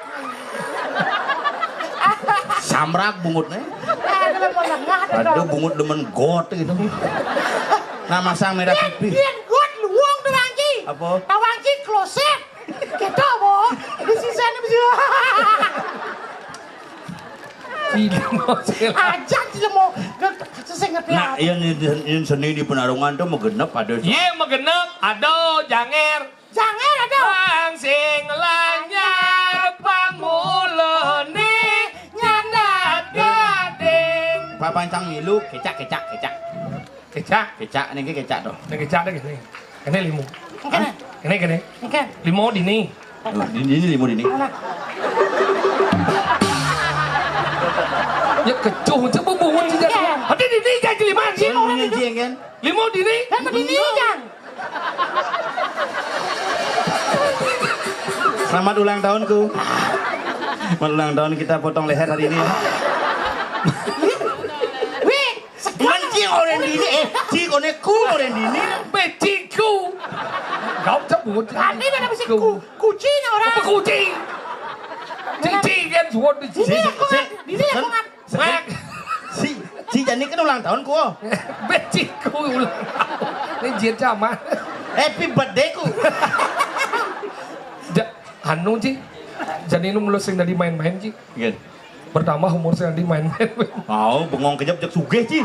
Samrak bungutnya. Eh, kalau mau lengah tuh. Aduh, bungut demen got gitu. Nah, masang merah pipih. Biar got luwung tuh Wangki. Apa? Tawangki kloset. Kita apa? Di sisanya bisa. Tidak mau sih. Aja tidak mau. Sesing ngerti. Nah, apa? Yang, yang seni di Penarungan tuh magenep ada. Iya, magenep. Aduh, janger. Janger aduh. Bang sing lanyar pamulane nyandak gading. Papancang milu, kecak, kecak, kecak. Kecak. Kecak, ini kecak tuh. Ini kecak deh gini. Ini limo. Oke. Ini gini. Oke. Limo dini. Tuh, dini, dini limo dini. Mana? Ya kecuh, coba bungun sih. Iya. Hati dini kayak jeliman sih. Ini, ini, ini, kan? Limo dini. Kan dini kan. Selamat ulang tahunku. Selamat ulang tahun, kita potong leher hari ini. Wih, sekarang. Ci oren dini, eh, ci kone ku oren dini. Beciku. Kau sebut. Tadi mana bisa ku, kucing orang. Apa kucing? Cici kan suwon di sini. Dini aku kan, dini aku kan. Mak. Si, si Jani kan ulang tahun ku. Beciku ulang tahun. Ini jin sama. Happy birthday ku. Ja, anu, Ci. Jani nu mulus sing tadi main-main, Ci. Nggih. Bertambah umur sing tadi main-main. Mau bengong kejap jak sugih, Ci.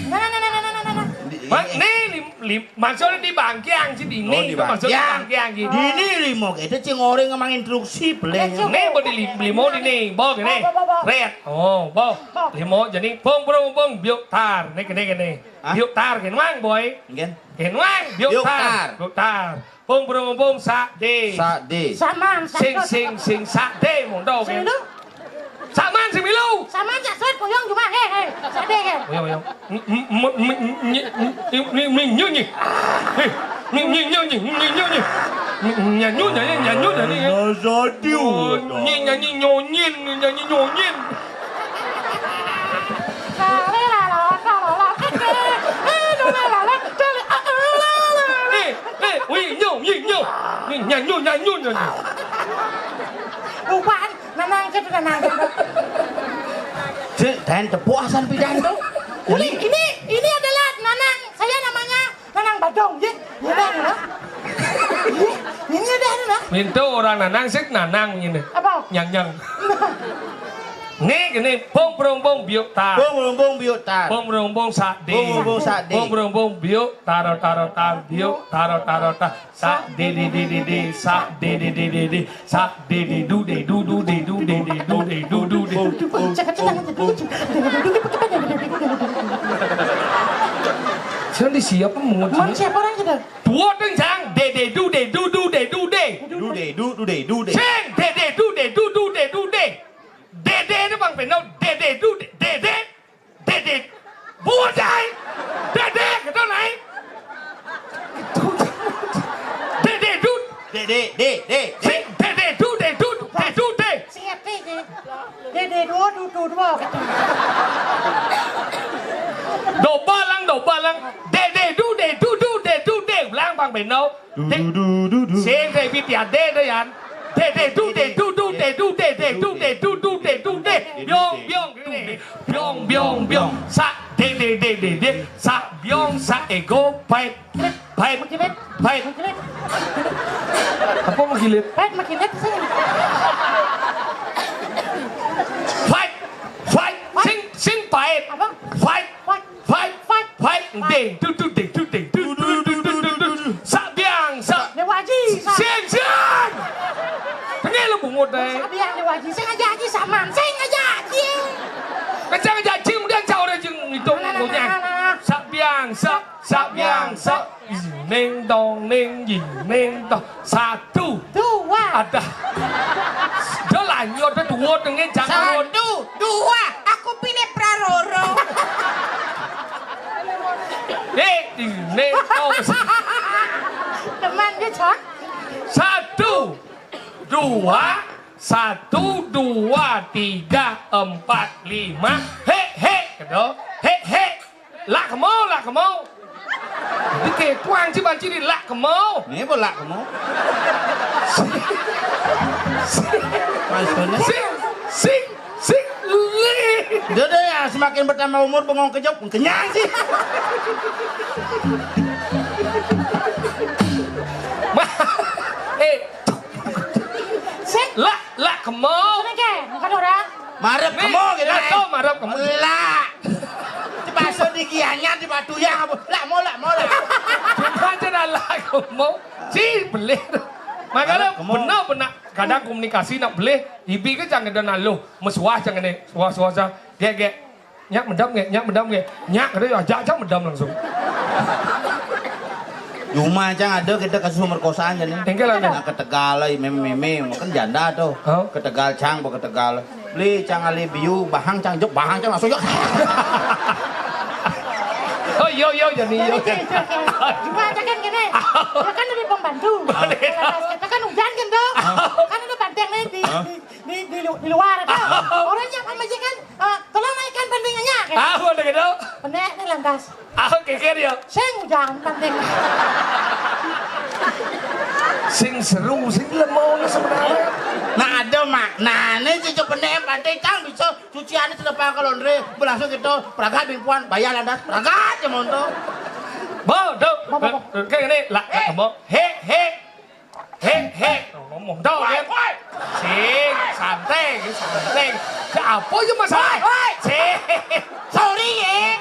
Nah, nah, nah, nah, nah, nah, nah. Mak, nih, lim, lim, Maksudnya di Bangkiang sih, di ini. Oh, di Maksudnya Bangkiang. Bangkiang gitu. Di ini limo gitu, cing orang emang instruksi, pelé. Ini mau di lim, limo di ini, bong ini. Bo, bo, bo, bo. Red. Oh, bong. Bo. Limo, jadi bong, bong, bong, biuk tar. Ini, ini, ini. Hah? Biuk tar, kenwang, boy. Nggih. Kenwang, biuk tar. Biuk tar. Biuk tar. Bong, bong, bong, sak dé. Sak dé. Saman, sing, sing, sing, sak dé, mondo, sing kan. Lu? Saman sing milu. Saman cak suwet kuyung cuma he he. Sadé he. Kuyung, kuyung. Ni, ni, ni, ni, ni, ni, ni, ni, ni. He. Ni, ni, ni, ni, ni, ni, ni, ni. Nyanyu, nyanyi, nyanyu, nyanyi. Mas Adi, oh, udah. Nyi, nyanyi, nyonyin, nyanyi, nyonyin. Eh, eh, wih, nyo, wih, nyo. Ni, nyanyu, nyanyu, nyanyu. Bukan. Nanang aja tuh, nanang aja tuh. Cek, dan tepuk asan pidan tuh. Ini, ini, ini adalah nanang. Saya namanya Nanang Badong, ya. Ini dah, ya. Ini, ini dah, nah. Minta orang nanang, sik nanang ini. Apa? Nyang, nyang. Nih, gini, pong, prong, pong, biuk, tar. Pong, prong, pong, biuk, tar. Pong, prong, pong, sak, di. Pong, prong, pong, sak, di. Pong, prong, pong, biuk, taro, taro, tar, biuk, taro, taro, tar. Sa de de de de de, sa de de de de de, sa de de du de du du de du de de du de du du de. Sing disiap mungut. Mun siapa orang kita? Dua teng sang, de de du de du du de du de. Du de du du de du de. Sing, de de du de du du de du de. De de itu Bang Peno, de de du de de. Dede. Buat jai. Dede, gitu naik. Dede dud. Dede, de, de, de. Si, dede dud, de dud, de dud, de. Siap, de, de. Dé, dé, dua, du, du, dua, kéto. Dobel lang, dobel lang. Dé, dé, du, dé, du, du, dé, du, dé. Ulang, Bang Beno. Dé. Sing, dé, bi, pia, dé, dé, yan. Dé, dé, du, dé, du, du, dé, du, dé, dé, du, dé, du, du, dé, du, dé. Biong, biong, kéné. Biong, biong, biong. Sa, dé, dé, dé, dé, dé. Sa, biong, sa, ego, pait. Pait. Mengkilit. Pait. Mengkilit. Apa mengkilit? Pait, mengkilit sih. Pait. Pait. Sing, sing pait. Apa? Pait. Pait. Pait. Pait. Pait. Ding, du, du, ding, du, ding, du, du, du, du, du, du, du. Sa, biang, sa. Dewa Aji, sa. Sing, sing. Tengah lu bungut deh. Sa biang Dewa Aji. Sing aja Aji, sa man. Sing aja Aji. Kencang aja Aji, kemudian cak orang jeng itu. Nah, nah, nah, ngomongnya. Nah, nah, nah. Sa, biang, sa. Sa, biang, sa. Ning, dong, ning, jing, ning, dong. Satu. Dua. Ada. Dia lanjut, dia dua, dengan jangan. Satu, dua. Aku pilih praroro. Eh, ning, dong. Teman dia, Cak. Satu, dua, satu, dua, tiga, empat, lima. He, he, gitu. He, he. Lak kemo, lak kemo. Dikekuang ci banci di lak kemo. Né apa lak kemo? Maksudnya? Sing, sing, sing, li. Dia deh ya, semakin bertambah umur bengong kejep, kenyang sih. Ma-, eh, Sik. Lak, lak kemo. Ngene ke, bukan orang. Marep kemo gitu, lah, eh. Marep kemo. Lah. Di bakso di Gianyar, di Batuyang apa? Lak mo, lak mo, lak. Cuma aja dah lak kemo. Ci belih. Makanya benar-benar kadang komunikasi nak belih, ibi ke jangan ada naluh. Mesuah jangan deh. Suah, suah, suah. Gek, gek. Nyak medam nggih, nyak medam nggih. Nyak kata ajak-ajak medam langsung. Di rumah cang ada kita kasus pemerkosaan jadi. Engke lah. Nah, ke Tegal lah, meme-meme, kan janda tuh. Hah? Ke Tegal cang, ke Tegal. Beli cang ali biu, bahang cang jok, bahang cang langsung jok. Oh, iya, iya, jadi iya. Cuma aja kan gini, dia kan lebih pembantu. Kalau kita kan hujan kan tuh. Kan ada banteng nih di, di, di, di lu-, di luar tuh. Orang yang pemajikan, eh, "Tolong naikkan pantingannya," gitu. Ah, udah gitu. Pendek nih lantas. Ah, kikir ya. Sing jangan panting. Sing seru, sing lemau nih sebenarnya. Nah, ada maknanya sih, cuma pendek panting, cang bisa cuciannya selepas ke laundry, berlangsung gitu, pragat bingkuan, bayar lantas, pragat ya monto. Bo, do. Bo, bo, bo. Kayak gini, lah, lah, bo. He, he. He, he, ngomong dong, ya. Sing, santai, santai. Siapa aja masalah? Woi, woi. Sing. Sorry, ya.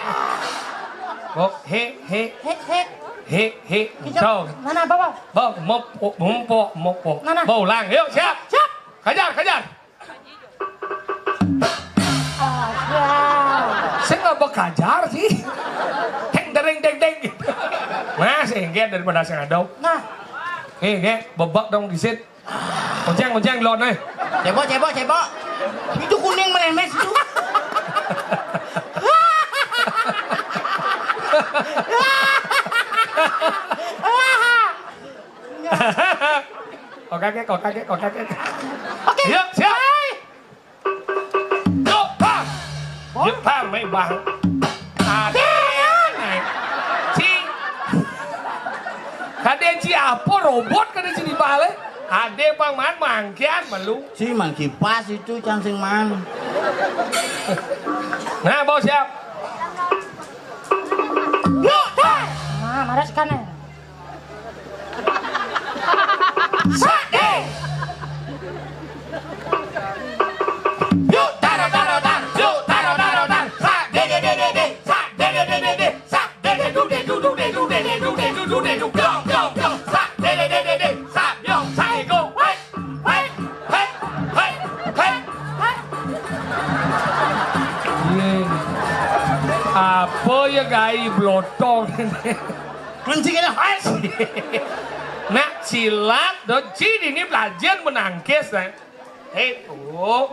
Bo, he, he. He, he. He, he, dong. Mana, Bapak? Bo, mopo, mopo, mopo. Mana? Bo, ulang, yuk, siap. Siap. Kejar, kejar. Aduh. Saya nggak bekajar sih. Deng, dereng, deng, deng gitu. Nah, sehingga daripada saya ngadau. Nah. Eh, ge, bebek dong di sit. Ojeng, ojeng, lo nih. Cebok, cebok, cebok. Itu kuning meremes itu. Kok kaget, kok kaget, kok kaget. Oke. Yuk, siap. Hai. Yuk, Bang. Yuk, Bang, main Bang. Ada. Ci. Kadén ci apa robot kadén ci di balé? Ada Bang Man mangkian melu. Ci mangki pas itu cang sing man. Nah, bos siap. Yuk, dah. Nah, marah sekarang. Sa, dé. Yuk, taro, taro, tar. Yuk, taro, taro, tar. Sa, dé, dé, dé, dé, dé. Sa, dé, dé, dé, dé, dé. Sa, dé, dé, du, dé, du, du, dé, du, dé, dé, du, dé, du, du, dé, du, biong, biong, biong. Sa, dé, dé, dé, dé, dé. Sa, biong, sa, égo. Wait, wait, wait, wait, wait. Iya. Apa ya gai blotong ini? Kunci kena, hai. Nak silat, do, ci ini belajar menangkis, nah. Hei, oh.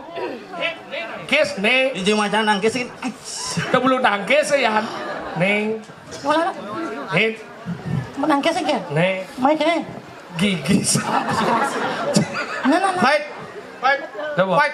Hei, nih, nangkis, nih. Ini macam nangkis, ini. Tebulu tangkis, ya. Nih. Bola, Kak. Hei. Menangkis, ya? Nih. Main sini. Gigi. Nah, nah, nah. Fight. Fight. Coba. Fight.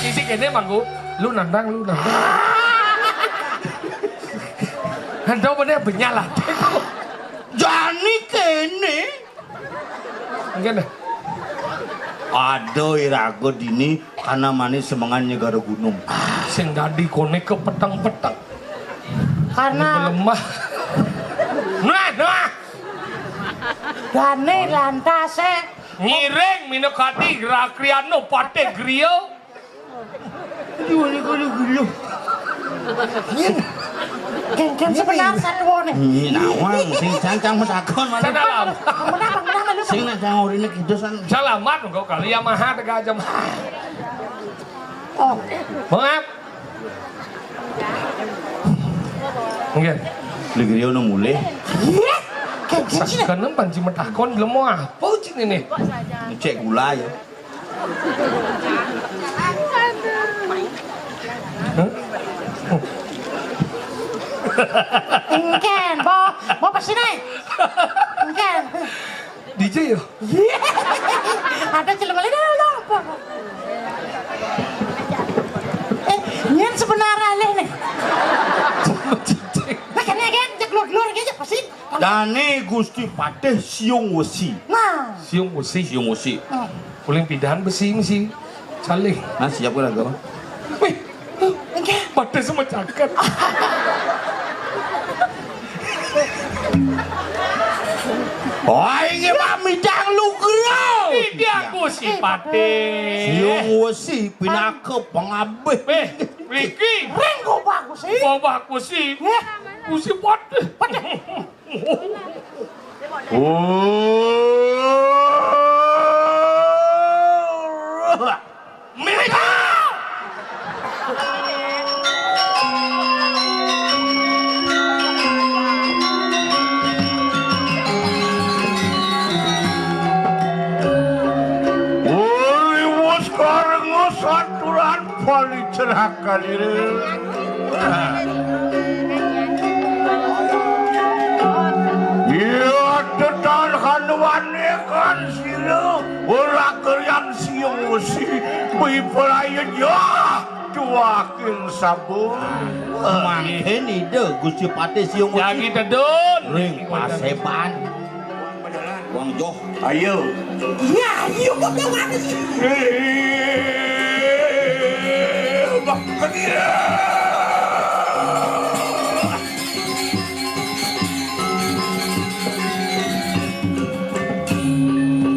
Sisi kéné mangku, lu nandang, lu nandang. Handau bener benyal lah. Jani kéné. Enggak deh. Aduh, iraga dini kana manis semengan nyegara gunung. Sing dadi koné kepeteng-peteng. Karena lemah. Nah, nah. Dane lantasé ngiring minakadi Rakriana Patih Griya. Aduh, ini kudu gulu. Yen. Ken, ken sebenar satuane. Ini nawang sing cancang matakon malah. Salam. Menapa, menapa lu? Sing nak cang urine kidus kan. Salamat engko kali Yamaha teka jam. Oh. Maaf. Nggih. Lho griya ono mulih. Iya. Ken, ken sih. Sakenem panci matakon lemo apa cine ne? Ngecek gula ya. Engken, bo, bo pesine. Engken. D J ya? Iya. Ada celem lagi dah, apa? Eh, nyen sebenarnya alih nih. Nah, kan ya kan, cek lur-lur aja pasti. Dane Gusti Patih Siung Wesi. Nah. Siung Wesi. Siung Wesi. Hmm. Uling pidan besi mesti calih. Nah, siap kula, Kang. Wih, Patih semecakan. Oh, inggih pamidang lugra. Inggih Gusti Patih. Siung Wesi pinaka pengabih. Weh, mriki. Ring kok bagus sih. Kok bagus sih. Nggih. Gusti Patih. Patih. Oh. Mega. Woi, wis kareng saturan palicerakan ini. Gusti, kuwi pelayan ya, cuakin sabun. Mangkin Ida Gusti Patih Siung Jagi tedun. Ring paseban. Wang Joh. Ayo. Ya, ayo, kok yang mana sih? Eh, bak-,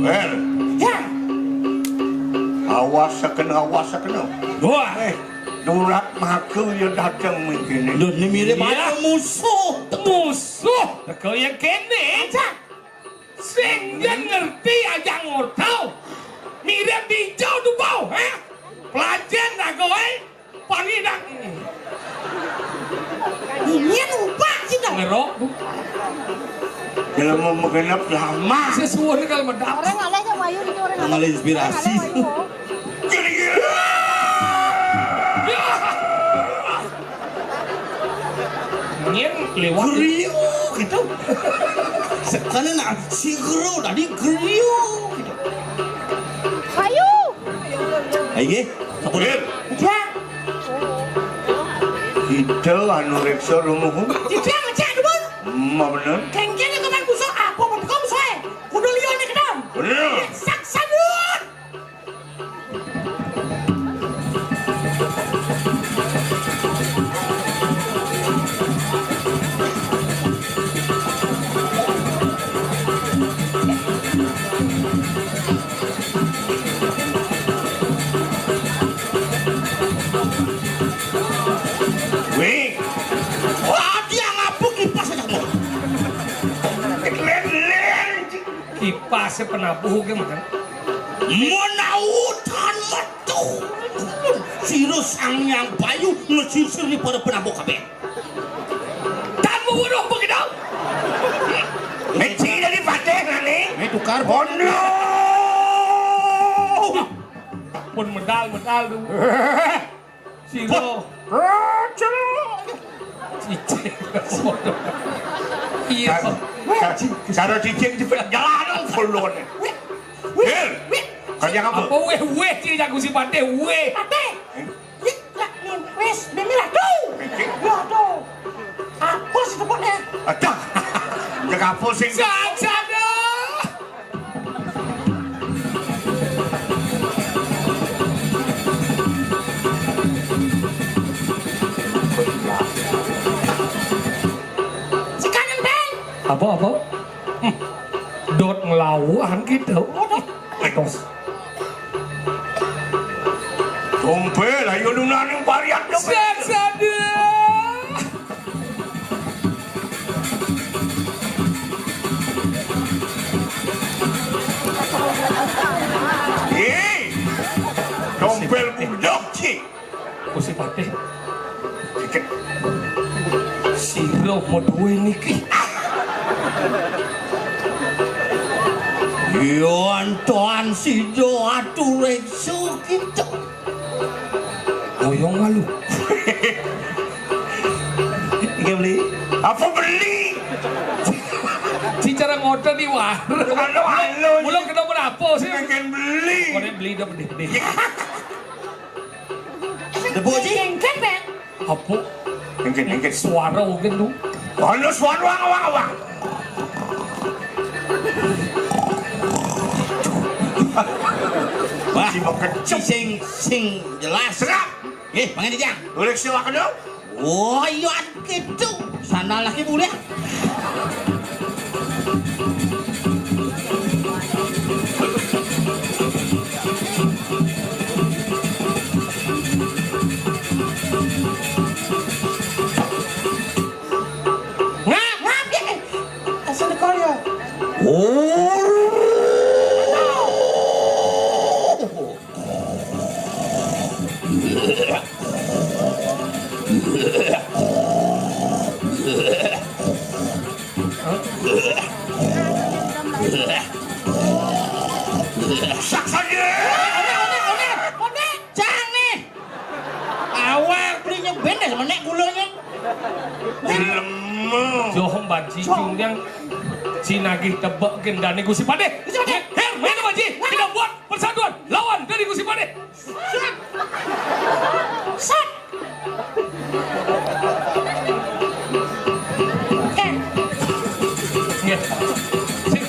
Wer. Ya. Awas sakena, awas sakena. Wah. Eh, durat maka ya dateng mengkene. Duh, ni mirip ya. Musuh. Musuh. Kau yang kene. Aja. Sing yen ngerti aja ngortau. Mirip dijau dubau, ha? Pelajen dah kau, eh. Pangidak. Ini lupa sih dah. Ngerok. Kalau mau menggenap lama. Sesuai kalau medap. Orang ngalih sama Ayu ini, orang ngalih. Ngalih inspirasi. Ngalih Ayu. Nyen lewat. Griu gitu. Sekarang nak si Gru tadi griu gitu. Ayu. Ayo, nggih. Sampun. Nggih. Cak. Kita anu reksa rumuhun. Tidak, cak dulu. Emang bener? Kengkene kapan busuk, apa pun kau busuk, eh? Kudu liyo nek kedam. Bener. Sak sadut. Wih. Wah, dia ngapuk kipas aja, Bos. Len, len. Kipase penabuh ge mah. Menautan metu. Sira Sang Hyang Bayu ngesisir di para penabuh kabeh. Tan weweruh begitu. Meci dari pateh nane. Me tukar. Bondo. Pun medal, medal tu. Sira. Cicing. Iya. Cara cicing cepet jalan kolone. Hil. Kerja apa? Apa weh, weh, cicing jago si Pate, weh. Pate. Wis, mimi lah. Duh. Waduh. Apa sih tepuknya? Aduh. Jaga apa sih? Saja dah. Sikanan, Bang. Apa, apa? Hmm. Dot ngelawan gitu. Aduh. Terus. Tompel, ayo lunaning pariat. Saksada. Eh, tompel budok, Ci. Gusti Patih. Sira meduwe niki. Yen toan sida atureksa kita. Oyong malu. Nggih, beli. Apa beli? Bicara ngoten di warung. Halo, halo. Mula kena berapa sih? Pengen beli. Kone beli dah beli. Debuk, Ci? Jengket, Bang. Apa? Engkit, engkit. Suara mungkin tu. Ono suara awang-awang. Wah, si bekecek. Sing, sing jelas. Serap. Eh, panggil dia. Boleh sewa kena? Oh, iya, gitu. Sana lagi boleh. Ngap, ngap, ya. Asal kau ya. Oh. Sak saja. Onek, onek, onek, onek. Jangan nih. Awak beli nyeben deh, menek gulanya. Jelema. Joh banci cunggang. Cinagih tebak gendane Gusti Padeh. Bisa, Padeh. Her, mana banci? Kita buat persatuan lawan dari Gusti Patih. Sat. Sat. Ken. Nggih. Sing.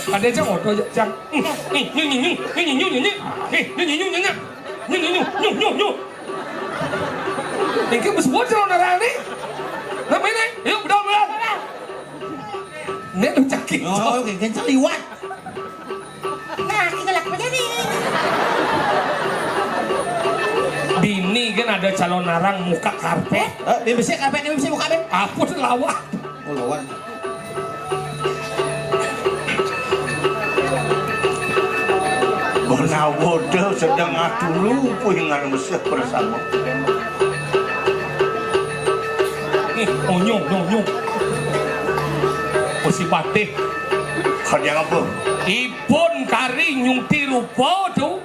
Ada cang oto cang. Nih, nih, nih, nih, nih, nih, nih, nih. Nih, nih, nih, nih, nih, nih. Nih, nih, nih, nih, nih, nih. Iki wis bocor narang nih. Namanya, yuk, bedol, bedol. Nek lu cakit. Oh, oke, kenceng liwat. Nah, kita lakukan jadi. Bini kan ada calon narang muka karpet. Eh, bini besi karpet, bini besi muka, Beb. Apa tuh lawan? Oh, lawan. Menawa sedeng aturu puingan meseh bersama. Ih, onyong, onyong. Gusti Patih. Kadang apa? Ipun kari nyungti rupa tu.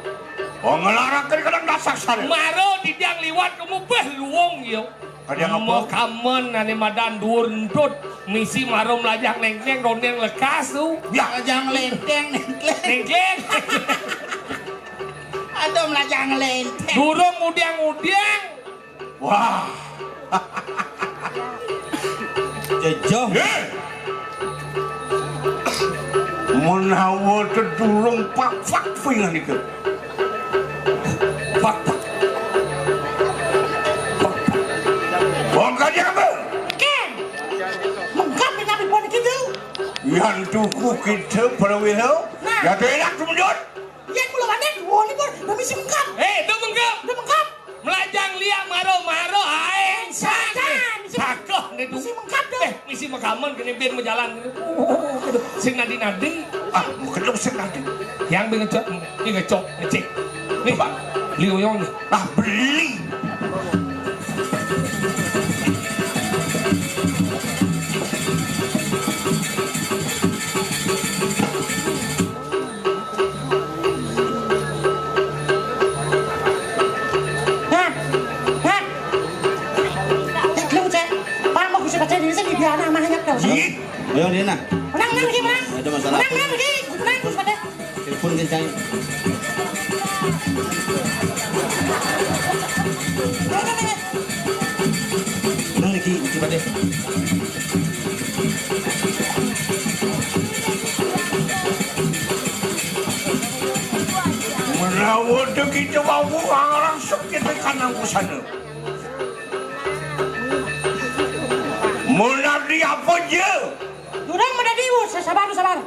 Oh, ngelarakan kadang dasar sana. Mara didang liwat kemubeh luung ya. Kadang apa? Makamen ane madan duur entut, misi mara melajah nengkleng, rondeng lekas tu. Ya. Melajah ngelenteng, nengkleng. Nengkleng. Aduh, melajah ngelenteng. Durung udiang-udiang. Wah. Jejeh. Eh. Menawa tedurung pak-pak pingan iku. Pak-pak. Pak-pak. Wong kaya apa? Ken. Mengkap dengan ibu gitu. Yan tuku kita para wira. Nah. Ya enak tuh, Jun. Yen kula wani duwunipun, lho misi mengkap. Eh, do mengkap. Do mengkap. Melajang liak maro-maro ae. Sajan, misi. Sakoh ne du. Misi mengkap do. Eh, misi mekamen kene ben mejalan kene. Oh, aduh, sing nadi-nadi. Ah, mungkin sing nadi. Yang ben ngecok, iki ngecok, ngecek. Nih, Pak, beli oyong nih. Ah, beli. Hah? Hah? Cek lu, cek. Pak, mau kusip aja diri sendiri, dia anak mahnya tuh. Ih. Ayo, Dina. Menang, menang, lagi, menang. Ada masalah. Menang, menang, lagi. Menang, kusip aja. Telepon kencang. Menang, menang, menang. Menang, lagi, kusip aja. Menawa kita wau ngarang sakit kanang kusana. Menadi apa je? Durung menadi, Bos. Sabar, sabar.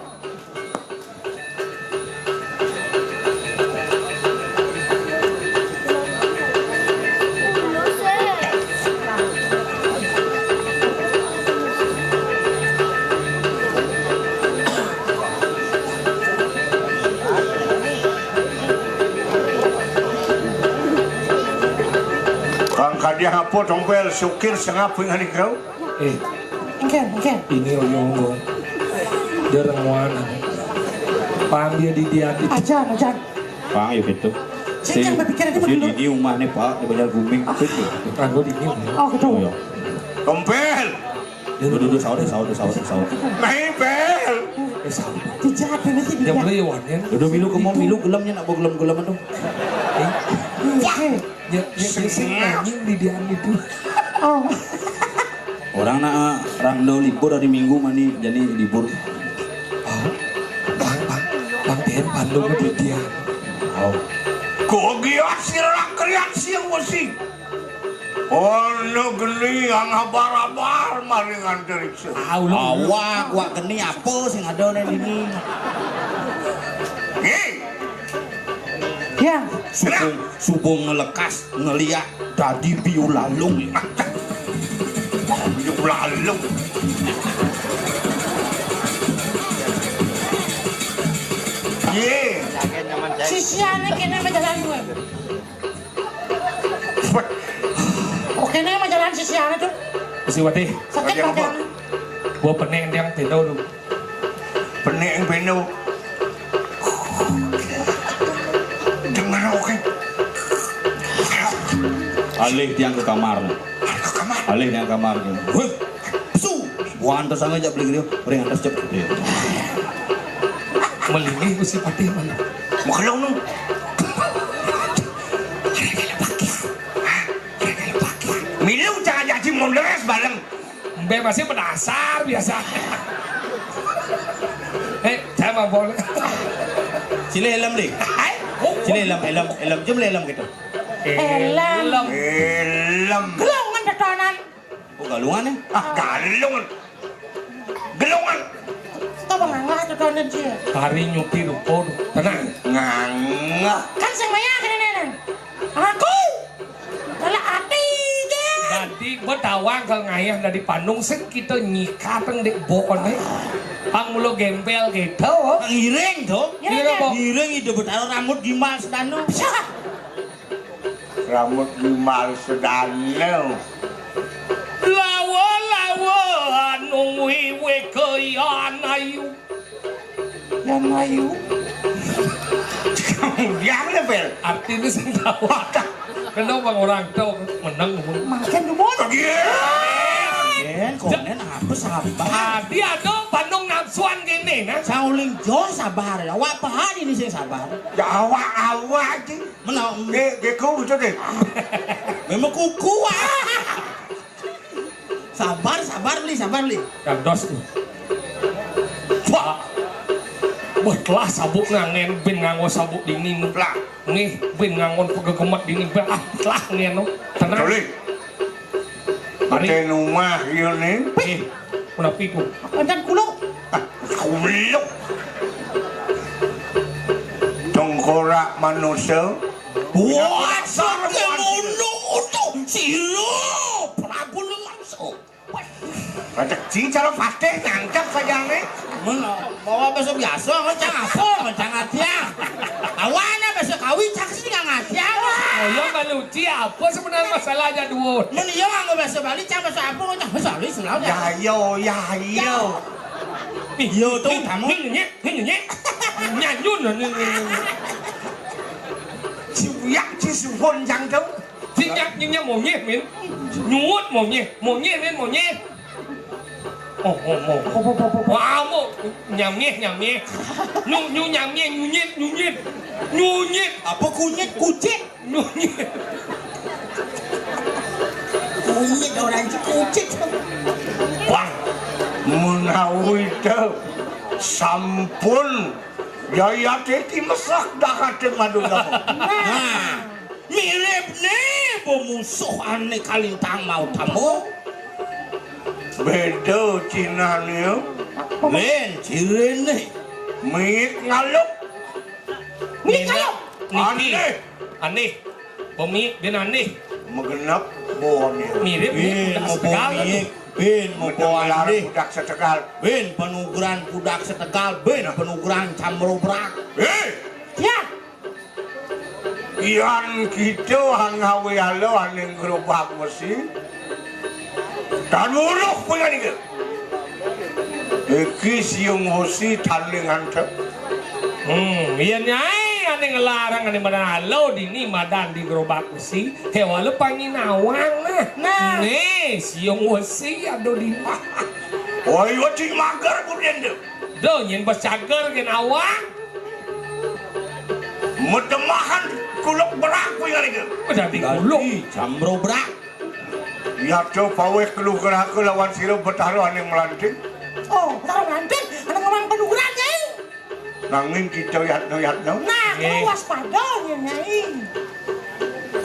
Kang kadiah apa tompel sukir sengap ngan kau? Eh, engken, engken. Ini oyong, Bang. Dia renguan. Paham dia di, dia di. Ajan, ajan. Pang, ya gitu. Saya kan berpikir itu si betul. Di rumah nih, Pak, di Banjar Guming. Kan gua di ini. Oh, gitu. Iya. Tompel. Duh, duh, duh, sahur, sahur, sahur, sahur. Mai, Pel. Eh, sahur. Dijak ini sih. Yang dijak. Boleh ya, Wan, ya? Udah milu kemo, milu gelemnya nak bawa gelem-gelem tuh. Eh? Iya. Ya, ya, ya, sing nanging di dia itu. Oh. Orang nak, orang do libur hari Minggu mani jadi libur. Oh. Bang, bang, bang Ten pandu di dia. Oh. Kok giat sirah kriat siang mesti. Ono geni ang abar-abar maring antariksa. Awak, wak geni apa sing ada ning dini? Nggih. Ya. Subung, subung ngelekas ngeliak dadi biulalung. Biulalung. Ye. Sisiane kene majalan gue. Oke, ini majalan sisiane tuh. Gusti Patih. Sakit badan. Gua penek yang tenda tuh. Penek yang beno. Dengar oke. Alih tiang ke kamar. Ke kamar. Alih tiang ke kamar. Wih, su. Buan atas sana aja beli dia. Ring atas cep. Iya. Melingih Gusti Patih mana? Maklum nu. Bareng. Mbé masih penasar biasa. Eh, saya mau boleh. Sini helm, Li. Hai. Oh, sini helm, helm, helm. Jom helm gitu. Helm. Helm. Gelungan tetonan. Oh, galungan nih. Ah, galungan. Gelungan. Coba ngangah tetonan sih. Hari nyuti rupo. Tenang. Ngangah. Kan sing maya kene nenen. Aku. Dalam hati je. Dadi betawang ka ngayah dadi panung sing kita nyikat teng dek bokon eh. Pang mula gempel gitu. Ngiring to. Ngiring, Bok. Ngiring itu betara rambut gimbal sedanu. Rambut gimbal sedanu. Lawa-lawa anu wiwik yan ayu. Yan ayu. Kemudian, Bel. Artinya sing tahu. Kenapa orang tahu menang? Makin dulu. Yen konen apa sabar? Tadi ada Bandung nafsuan gini, nah. Sauling jo sabar ya. Awak paha ini sing sabar. Ya awak-awak iki. Menang. Ge geku gitu deh. Memang kuku ah. Sabar, sabar, Li, sabar, Li. Gandos tuh. Wah. Wah, telah sabuk ngangen bin nganggo sabuk dini mutlak. Nggih, bin ngangon pegegemet dini bah. Ah, telah ngeno. Tenang. Tuli. Mari. Ten umah ieu nih. Nggih. Menapi ku? Enten kulo. Ah, kulo. Tengkorak manusia. Wah, sakit ngono tuh. Sira Prabu Lemangsa. Rezeki cara patih nangkep sajane. Mun bawa basa biasa, cang apa, cang atiang. Awana basa Kawi, cang sing nang atiang. Oh, ya, Mbak Luci, apa sebenarnya masalahnya, Duo? Mun iya nganggo basa Bali, cang basa apa, cang basa Bali, selalu. Ya, yo, ya, yo. Iya, tuh, kamu. Nyanyun. Siap, cisuhun, cang, tuh. Sing nyam nyam monyet, min. Nyuwut monyet, monyet, min, monyet. Oh, oh, oh. Wah, mo nyameh, nyameh. Nyu nyu nyameh, nyunyit, nyunyit. Nyunyit. Apa kunyit? Kucit. Nyunyit. Kunyit orang kucit. Wah, menawi itu sampun ya ya teti mesak dah kate madu. Nah. Mirip nih, pemusuh ane kalintang mau tamu. Beda Cina nih. Len, cirin nih. Miik ngaluk. Miik ngaluk. Aneh. Aneh. Pemiik dan aneh. Megenap bawahnya. Mirip nih, mau pemiik, bin mau bawa aneh. Budak setegal. Bin penugeran budak setegal, bin penugeran camrobrak. Eh. Ya. Yan kita hangawe alo aning gerobak besi. Tan uruh penganika. Iki siung hosi tanding antep. Hmm, iya nyai ane ngelarang ane madan alo dini madan di gerobak besi. Hewale panginawang nah. Nah. Nih, siung hosi ado di mah. Woi, wajing mager budin tu. Do nyen basager gen awang. Medemahan kuluk berak kuwi kali ke. Dadi kuluk. Dadi jambro berak. Ya do paweh keluh geraka lawan sira Betara aning melanting. Oh, Betara melanting, ana ngomong penugeran, Nyai. Nanging kita yatno-yatno. Nah, nggih. Kudu waspada, Nyai.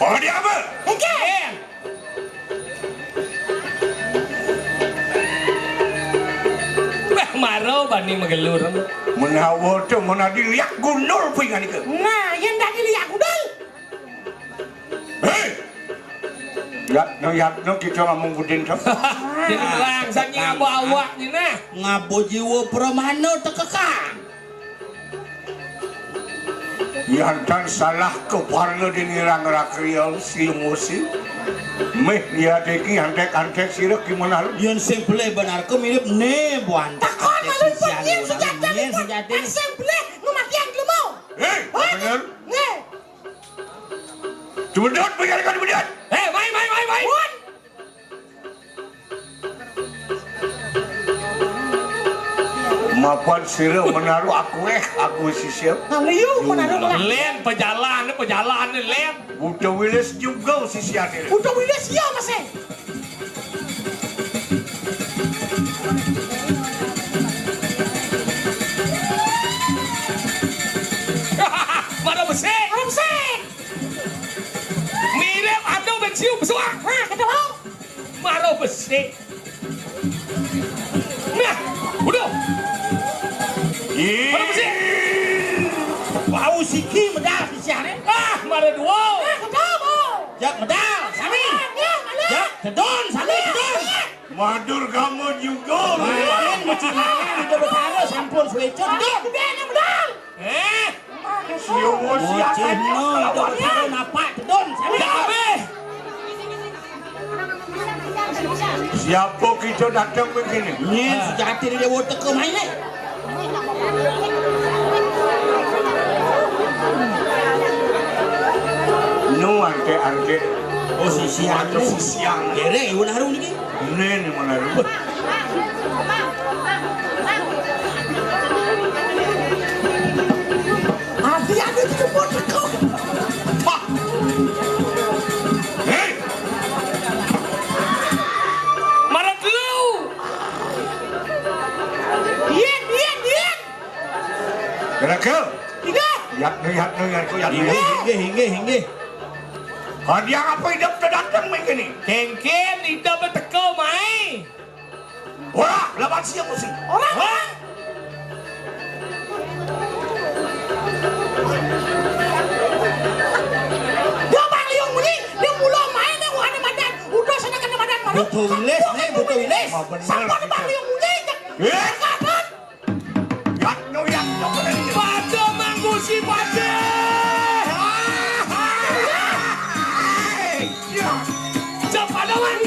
Oh, dia apa? Oke. Nggih. Wah, maro bani magelur. Menawa to menadi liak gundul pingan ika. Nah, yen dadi liak gundul. Hei! Yatno, yatno kita ngomong budin to. Jadi terang, saking apa awaknya, nah. Ngabo jiwa pramana tekekang. Yantan salah keparna dinirang rakrial siung wesi. Meh liat iki antek-antek sira gimana lu? Yen sing belih benar ke mirip ne buan. Takon malu sujati. Yen sujati. Sing belih ngematian jelema. Hei, bener. Nggih. Cumedot, pengen kan cumedot. Hei, mai, mai, mai, mai. Pun. Mapan sira menaruh aku eh, aku sisir. Nah, liu menaruh lah. Len, pejalan, pejalan, Len. Buta Wilis juga sisir ni. Buta Wilis iya, Mas, eh. Siu pesuak. Nah, kata mau. Maro besik. Nah, udah. Maro besik. Bau siki medal sisian, eh. Ah, maro dua. Nah, kata mau. Jak medal, sami. Nah, nah, nah. Jak tedon, sami tedon. Madur kamu juga. Main mesti main, udah betara sampun sueco. Nah, tedon. Gede yang medal. Eh? Siu musi. Bocah no, itu besar napa tedon, sami. Udah habis. Siapa kita datang begini? Nyen, sejati dia botek ke main, eh. Nu ante-ante. Oh, si siang. Ante si siang. Kere, iwan harum niki. Nen, mana lu? Hati-hati di kebun kau. Pak. Hei. Marat lu. Yen, yen, yen. Kira-kira. Tiga. Yat, yat, yat, yat, yat. Inggih, inggih, inggih, inggih. Kadiang apa hidup tu datang mai kini? Kengken hidup teko mai. Ora, lawan siang musi. Ora. Hah? Dia Bang Liung munyi, dia mula main dia ada madan. Udah sana kena madan baru. Butuh wilis nih, butuh wilis. Siapa Bang Liung munyi? Eh? Kapan? Yak no, yak no, pada dia. Pada manggusi pada. Ya. Cepat lawan.